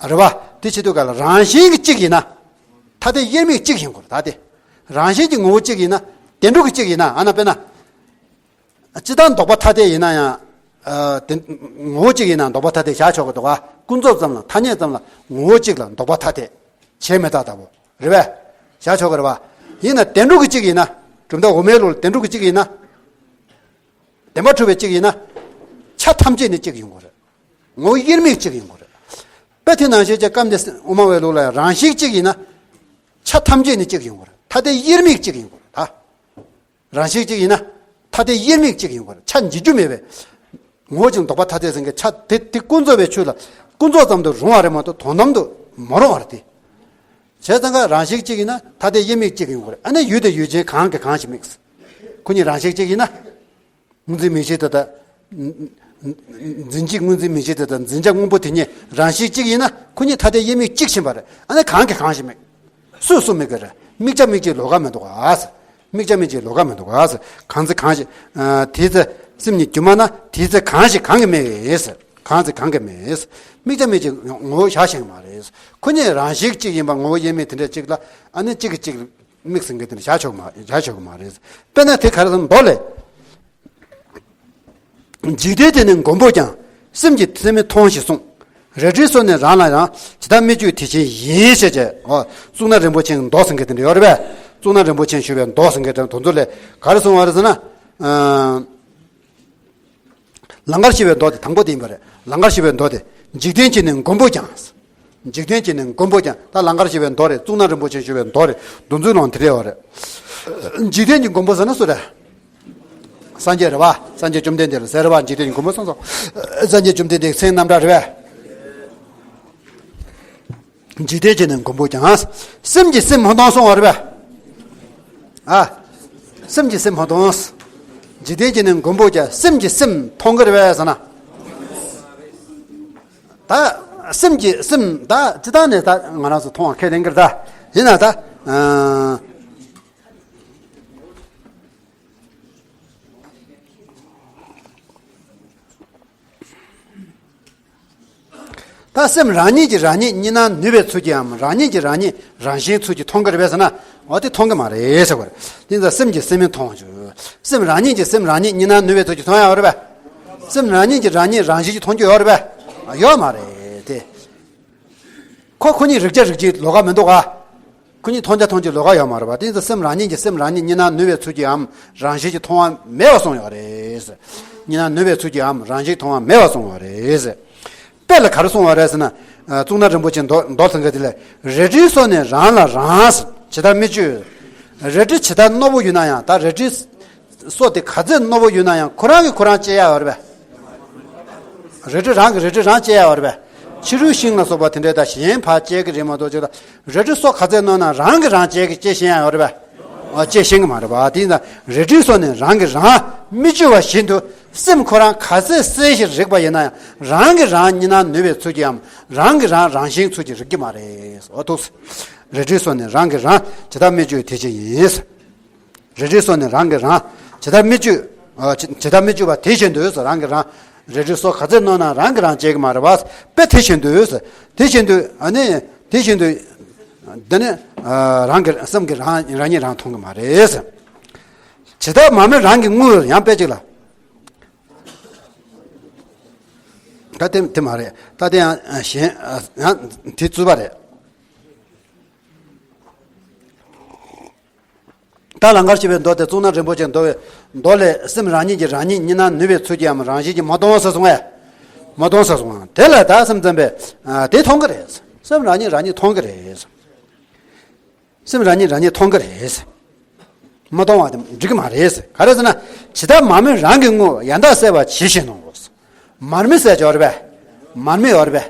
པས། རེད་པ། དེ་བྱེད་དུས་ག་ལ་རང་བཞིན་གྱི་གཅིག་ཡིན་ན། ཐ་དད་དབྱེར་མེད་གཅིག་ཡིན་དགོས་རེད་ད་དེ། རང་བཞིན་གྱི་ངོ་བོ་གཅིག་ཡིན་ན། བདེན་གྲུབ་ཀྱི་གཅིག་ཡིན་ན་ཨ་ན་དཔེར་ན། སྤྱི་བཏང་ལྡོག་པ་ཐ་དད་ཡིན་ན་ཡང་། ཨ། དེ་ངོ་བོ་གཅིག་ཡིན་ན་ལྡོག་པ་ཐ་དད་བཞག་ཆོག་གི་འདུག་ག་ཀུན་རྫོབ་ཙམ་ལ་ཐ་སྙད་ཙམ་ལ་ངོ་བོ་གཅིག་ལ་ལྡོག་པ་ཐ་དད། བྱས་མི་རྟག་ལྟ་བུ། རེད་པས། བཞག་ཆོག་གི་རེད་པ། ཡིན་ན་བདེན་གྲུབ་ཀྱི་གཅིག་ཡིན་ན། གྲུབ་མཐའ་འོག་མའི་ལུགས་ལ་བདེན་གྲུབ་ཀྱི་གཅིག་ཡིན་ན། བདེན་པར་གྲུབ་པའི་གཅིག་ཡིན་ན། ཆ་ཐམས་ཅད་ནི་གཅིག་ཡིན་དགོས་རེད། ངོ་བོ་དབྱེར་མེད་གཅིག་ཡིན་དགོས་རེད། དཔེ་དེ་ནང་བཞིན་བྱས་སྐབས་འདི་དབུ་མ་པའི་ལུགས་ལ་རང་བཞིན་གཅིག་ཡིན་ན། ཆ་ཐམས་ཅད་ནི་གཅིག་ཡིན་དགོས་རེད། ཐ་དད་དབྱེར་མེད་གཅིག་ཡིན་དགོས་རེད་ད། རང་བཞིན་གཅིག་ཡིན་ན། ཐ་དད་དབྱེར་མེད་གཅིག་ཡིན་དགོས་རེད། ཆ་འབྱེད་རྒྱུ་མེད་པའི། ངོ་བོ་གཅིག་ལྡོག་པ་ཐ་དད་ཟེར་མཁན་ཆ་དེ་དེ་ཀུན་རྫོབ་པའི་ཆོས་ལ་ཀུན་རྫོབ་ཙམ་དུ་རུང་བ་རེད་མ་གཏོགས་དོན་དམ་དུ་མ་རུང་བ་རེད་དེ། བྱས་ཙང་ཀ་རང་བཞིན་གཅིག་ཡིན་ན་ཐ་དད་དབྱེར་མེད་གཅིག་ཡིན་དགོས་རེད། ཨ་ནི་ཡུལ་དེ་ཡུལ་ཅན་གང་གིས་གང་ཞིག་དམིགས། ཁོ་གཉིས་རང་བཞིན་གཅིག་ཡིན་ན། སྔོན་འཛིན་མིག་ཤེས་དེ་དང་། འཛིན་གྱི་སྔོན་འཛིན་མིག་ཤེས་དེ་དང་འཛིན་བྱ་སྔོན་པོ་དེ་གཉིས་རང་བཞིན་གཅིག་ཡིན་ན་ཁོ་གཉིས་ཐ་དད་དབྱེར་མེད་གཅིག་ཕྱིན་པ་རེད། ཨ་ནི་གང་གིས་གང་ཞིག་དམིགས། སུས་སུ་དམིགས་ཀྱི་རེད། དམིགས་བྱ་དམིགས་བྱེད་ལོགས་ཀ་མི་འདུག་ག་ཟེར། དམིགས་བྱ་དམིགས་བྱེད་ལོགས་ཀ་མི་འདུག་ག་ཟེར། གང་ཚེ་གང་ཞིག་ཨ། དེའི་ཚེ་སེམས་ཉིད་སྒྱུ་མ་ན་དེའི་ཚེ་གང་ཞིག་གང་གིས་དམིགས་ཟེར། གང་ཚེ་གང་གིས་དམིགས་ཟེར། དམིགས་བྱ་དམིགས་བྱེད་ངོ་བོ་བཞག་ཤེས་ཀྱི་མ་རེད་ཟེར། ཁོ་གཉིས་རང་བཞིན་གཅིག་ཡིན་པ་ངོ་བོ་དབྱེར་མེད་དེ་འདྲ་གཅིག་ལ་ཨ་ནི་གཅིག་གིས་གཅིག་དམིགས་ཟེར་མཁན་དེ་འདྲ་བཞག་ཆོག་མ་རེད། བཞག་ཆོག་གི་མ་རེད། དཔེར་ན་དེ་ག་རེ་ཟེར་མདོ་ལས། འཇིག་རྟེན་དེ་ནི་མགོན་པོས་ཀྱང་། སེམས་ཀྱི་སེམས་མི་མཐོང་ཞེས་གསུངས། རལ་གྲིའི་སོ་ནི་རང་ལ་རང་། ཇི་ལྟར་མི་བཅོས་དེ་བཞིན་ཡིན། ཞེས་བྱས། ཨོ། གཙུག་ན་རིན་པོ་ཆེའི་མདོ་ཟེར་མཁན་དེ་འདྲ་ཡོད་རེད་པས། གཙུག་ན་རིན་པོ་ཆེས་ཞུས་པའི་མདོ་ཟེར་མཁན་དེ་འདྲ་དེ་ཚོ་ལས་ག་རེ་གསུངས་པ་རེད་ཟེར་ན། ཨ། ལང་ཀར་ཞི་བའི་མདོ་དེ་དང་པོ་དེ་ཡིན་པ་རེད། ལང་ཀར་ཞི་བའི་མདོ་དེ། འཇིག་རྟེན་གྱི་ནི་མགོན་པོས་ཀྱང་། འཇིག་རྟེན་གྱི་ནི་མགོན་པོས་ཀྱང་། ད་ལང་ཀར་ཞི་བའི་མདོ་རེད། གཙུག་ན་རིན་པོ་ཆེས་ཞུས་པའི་མདོ་རེད། མདོ་མཛོད་ནང་དེ་འདྲ་ཡོད་རེད། འཇིག་རྟེན་གྱི་མགོན་པོ་ཟེར་ན་སུ་རེད། སངས་རྒྱས་རེད་པ། སངས་རྒྱས་བཅོམ་ལྡན་འདས་ལ་ཟེར་རེད་པ། འཇིག་རྟེན་གྱི་མགོན་པོ་སོང་སོང་། སངས་རྒྱས་བཅོམ་ལྡན་འདས་མཚན་རྣམ་གྲངས་རེད་པས། འཇིག་རྟེན་གྱི་ནི་མགོན་པོས་ཀྱང་། སེམས་ཀྱི་སེམས་མི་མཐོང་གསུང་བ་རེད་པས། ཨ། སེམས་ཀྱི་སེམས་མི་མཐོང་། འཇིག་རྟེན་གྱི་ནི་མགོན་པོས་ཀྱང་སེམས་ཀྱི་སེམས་མཐོང་གི་རེད་པས་ཟེར་ན། ད་སེམས་ཀྱི་སེམས་ད་ཅི་ལྟར་ནས་ད་ང་རང་ཚོ་མཐོང་བ་ཁས་ལེན་གི་རེད་ད། ཡིན་ན་ད། ཨ། ད་སེམས་རང་ཉིད་ཀྱིས་རང་ཉིད་གཉིས་སྣང་ནུས་པའི་ཚུལ་གྱིས་འམ། རང་ཉིད་ཀྱིས་རང་ཉིད་རང་བཞིན་ཚུལ་གྱིས་མཐོང་གི་རེད་པས་ཟེར་ན། འོ་དེ་མཐོང་གི་མ་རེད་ཟེར་བ་རེད། དེ་ཚོ་སེམས་ཀྱིས་སེམས་མི་མཐོང་བ་བྱུང་། སེམས་རང་ཉིད་ཀྱིས་སེམས་རང་ཉིད་གཉིས་སྣང་ནུས་པའི་ཚུལ་གྱིས་མཐོང་ཡ་ཡོད་རེད་པས། སེམས་རང་ཉིད་ཀྱིས་རང་ཉིད་རང་བཞིན་གྱིས་མཐོང་རྒྱུ་ཡོད་རེད་པས། ཡོད་མ་རེད་དེ། ཁོ་ཁོ་གཉིས་རིག་བྱ་རིག་བྱེད་ལོགས་ཀ་མི་འདུག་ག་ཁོ་གཉིས་མཐོང་བྱ་མཐོང་བྱེད་ལོགས་ཀ་ཡོད་མ་རེད་པ། དེ་ཚོ་སེམས་རང་ཉིད་ཀྱིས་སེམས་རང་ཉིད་གཉིས་སྣང་ནུས་པའི་ཚུལ་གྱིས་འམ། རང་བཞིན་གྱིས་མཐོང་བ་མེད་པར་གསུངས་ཡོད་རེད། གཉིས་སྣང་ནུས་པའི་ཚུལ་གྱིས་འམ། རང་བཞིན་མཐོང་བ་མེད་པར་གསུངས་ཡོད་རེད། དཔེ་ལ་ག་རེ་གསུངས་པ་རེད་ཟེར་ན། ཨ། གཙུག་ན་རིན་པོ་ཆེའི་མདོ་མདོ་ཚང་གི་དེ་ལས། རལ་གྲིའི་སོ་ནི་རང་ལ་རང་། ཇི་ལྟར་མི་གཅོད། རལ་གྲི་ཇི་ལྟར་རྣོ་པོ་ཡོད་ན་ཡང་། ད་རལ་གྲིའི་སོ་དེ་ག་ཚད་རྣོ་པོ་ཡོད་ན་ཡང་ཁོ་རང་གིས་ཁོ་རང་བཅད་ཡ་ཡོད་རེད་པས། རལ་གྲི་རང་གིས་རལ་གྲི་རང་བཅད་ཡ་ཡོད་རེད་པས། ཕྱི་རོལ་ཤིང་ལ་སོགས་པ་དེ་འདྲའི་ད་གཞན་ཕར་བཅད་ཀྱི་རེད་མ་གཏོགས་ཅིག་ལ། རལ་གྲི་སོ་ག་ཚད་རྣོ་ན་རང་གིས་རང་བཅད་ཀྱི་བཅད་ཤེས་ཡ་ཡོད་རེད་པས། ཨ། བཅད་ཤེས་ཀྱི་མ་རེད་པ། དེ་ཡིན་ཙང་རལ་གྲིའི་སོ་ནི་རང་གིས་རང་མི་གཅོད་པ་བཞིན་དུ། སེམས་ཁོ་རང་ག་ཚད་གསལ་ཞིང་རིག་པ་ཡིན་ན་ཡང་། རང་གིས་རང་གཉིས་སྣང་ནུས་པའི་ཚུལ་གྱིས་འམ། རང་གིས་རང་རང་བཞིན་ཚུལ་གྱིས་རིག་གི་མ་རེད། འོ་ཐུགས། རལ་གྲིའི་སོ་ནི་རང་གིས་རང་། ཇི་ལྟར་མི་གཅོད་དེ་བཞིན་ཡིན། རལ་གྲིའི་སོ་ནི་རང་གིས་རང་། ཇི་ལྟར་མི་གཅོད། ཨ་ཇི་ཇི་ལྟར་མི་སྤྱོད་པ་དེ་བཞིན་དུ་རང་གིས་རང་རལ་གྲིའི་སོ་ག་ཚོད་རྣོ་ན་རང་གིས་རང་བྱེད་ཀྱི་མ་རེད་བ། དཔེ་དེ་བཞིན་དུ། དེ་བཞིན་དུ་ཨ་ནི་དེ་བཞིན་དུ་འདི་ནི་ཨ་རང་གི་སེམས་ཀྱིས་རང་རང་ཉིད་རང་མཐོང་གི་མ་རེད། ཇི་ལྟར་མར་མེ་རང་གིས་རྔུབ། ཡང་དཔེ་གཅིག་ལ། ད་དེ་དེ་མ་རེད། ད་དེ་ཡང་གཞན་ཡང་དེ་རྩུབ་པ་རེད། ད་ལང་ཀར་གཤེགས་པའི་མདོ་སྟེ་གཙུག་ན་རིན་པོ་ཆེའི་མདོ་བའི་མདོ་ལས། སེམས་རང་ཉིད་ཀྱིས་རང་ཉིད་གཉིད་ན་ནུས་པའི་ཚུལ་གྱིས་ཡང་རང་བཞིན་གྱིས་མ་མཐོང་ཟེར་གསུངས་པས། མ་མཐོང་ཟེར་གསུངས་པ་དེ་ལ་ད་སེམས་ཙམ་པས་དེ་མཐོང་གི་རེད། སེམས་རང་ཉིད་རང་ཉིད་མཐོང་གི་རེད། སེམས་རང་ཉིད་རང་ཉིད་མཐོང་གི་རེད། མ་མཐོང་བ་དེ་འགྲིག་གི་མ་རེད། ག་རེ་ཟེར་ན། ཇི་ལྟར་མར་མེ་རང་གིས་རྔུབ། ཡང་དག་གསལ་བར་ཇི་བཞིན་ནོ། མར་མེ་ཟེར་ཅིག་ཡོད་རེད་པས། མར་མེ་ཡོད་རེད་པས།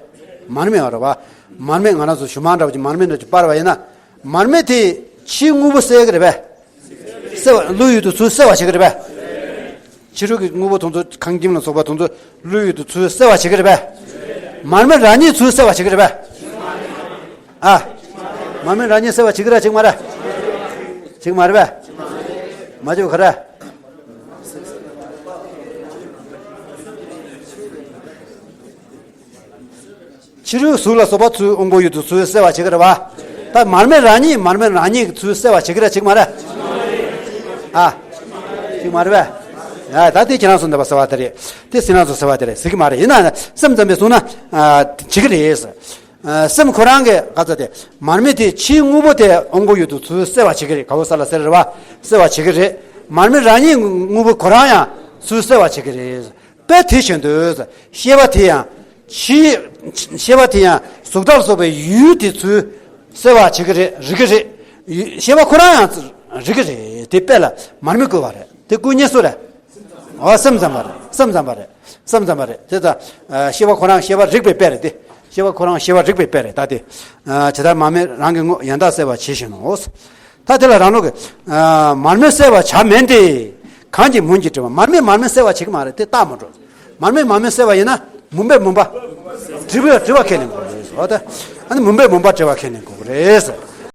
མར་མེ་ཡོད་རེད་པ། མར་མེ་ང་རང་ཚོ་ཞུ་མར་འདྲ་པོ་ཅིག་མར་མེ་འདྲ་ཅིག་སྤར་བ་ཡིན་ན། མར་མེ་དེ་ཕྱིའི་དངོས་པོ་གསལ་གི་རེད་པས། གསལ་བ་ཀླུ་ཡུལ་དུ་ཚུར་གསལ་བར་བྱེད་ཀྱི་རེད་པས། ཕྱི་རོལ་གྱི་དངོས་པོ་དེ་ཚོ་ཁང་ཁྱིམ་ལ་སོགས་པ་དེ་ཚོ་ཀླུ་ཡུལ་དུ་ཚུར་གསལ་བར་བྱེད་ཀྱི་རེད་པས། མར་མེ་རང་ཉིད་ཚུར་གསལ་བར་བྱེད་ཀྱི་རེད་པས། ཨ། མར་མེ་རང་ཉིད་གསལ་བར་བྱེད་ཀྱི་རེད་བྱེད་ཀྱི་མ་རེད། བྱེད་ཀྱི་མ་རེད་པས། མ་བྱེད་པ་ག་རེ། ཕྱི་རོལ་གཟུགས་ལ་སོགས་པ་ཚུར་དབང་པོ་ཡུལ་དུ་ཚུར་གསལ་བར་བྱེད་ཀྱི་རེད་པ། ད་མར་མེ་རང་ཉིད་མར་མེ་རང་ཉིད་ཚུར་གསལ་བར་བྱེད་ཀྱི་རེད་བྱེད་ཀྱི་མ་རེད། ཨ། བྱེད་ཀྱི་མ་རེད་པས། ཨ་ད་དེ་ཁྱེད་རང་ཚོ་འདི་པ་ཟེར་བ་དེ་རེད། དེ་ཁྱེད་རང་ཚོ་ཟེར་བ་དེ་རེད་ཟེར་གྱི་མ་རེད། ཡིན་ན་སེམས་ཙམ་པས་གསུངས་ན་ཨ་བྱེད་ཀྱི་རེད། ཨ་སེམས་ཁོ་རང་གི་ག་ཚོད་དེ་མར་མེ་དེ་ཕྱིའི་དངོས་པོ་དེ་དབང་པོ་ཡུལ་དུ་ཚུར་གསལ་བར་བྱེད་ཀྱི་རེད། ག་བོ་ས་ལ་གསལ་རེད་པ། གསལ་བར་བྱེད་ཀྱི་རེད། མར་མེ་རང་ཉིད་དངོས་པོ་ཁོ་རང་ཡང་ཚུར་གསལ་བར་བྱེད་ཀྱི་རེད། དཔེ་དེ་བཞིན་དུ། ཤེས་པ་དེ་ཡང་ཕྱིའི་ཤེས་པ་དེ་ཡང་གཟུགས་དག་ལ་སོགས་པའི་ཡུལ་དེ་ཚུར་གསལ་བར་བྱེད་ཀྱི་རེད། རིག་གི་རེད། ཡུལ་ཤེས་པ་ཁོ་རང་ཡང་རིག་གི་རེད། དེ་དཔེ་ལ་མར་མེ་བཀོད་པ་རེད། དེ་བཀོད་ཉེས་སུ་རེད། འོ་སེམས་ཙམ་པ་རེད། སེམས་ཙམ་པ་རེད། སེམས་ཙམ་པ་རེད། དེ་ལྟར་ཤེས་པ་ཁོ་རང་ཤེས་པ་རིག་པའི་དཔེ་རེད་དེ། ཤེས་པ་ཁོ་རང་ཤེས་པ་རིག་པའི་དཔེ་རེད་ད་དེ། ཇི་ལྟར་མར་མེ་རང་གིས་རྔུབ། ཡང་དག་གསལ་བར་ཇི་བཞིན་ནོ། ད་དེ་ལ་རང་ལུགས་ཀྱི་མར་མེ་གསལ་བར་བྱ་མིན་ཏེ། གང་གིས་མུན་གྱིས་བསྒྲིབས་པ། མར་མེ་མར་མེ་གསལ་བར་བྱེད་ཀྱི་མ་རེད། དེ་རྟགས་མ་འགྲོ། མར་མེ་མར་མེ་གསལ་བ་ཡིན་ན་མུན་པས་མུན་པ་བསྒྲིབས་པ་བསྒྲིབས་པ་ཁས་ལེན་དགོས་རེད། འོ་ད་ཨ་ནི་མུན་པས་མུན་པ་བསྒྲིབས་པ་ཁས་ལེན་དགོས་རེད།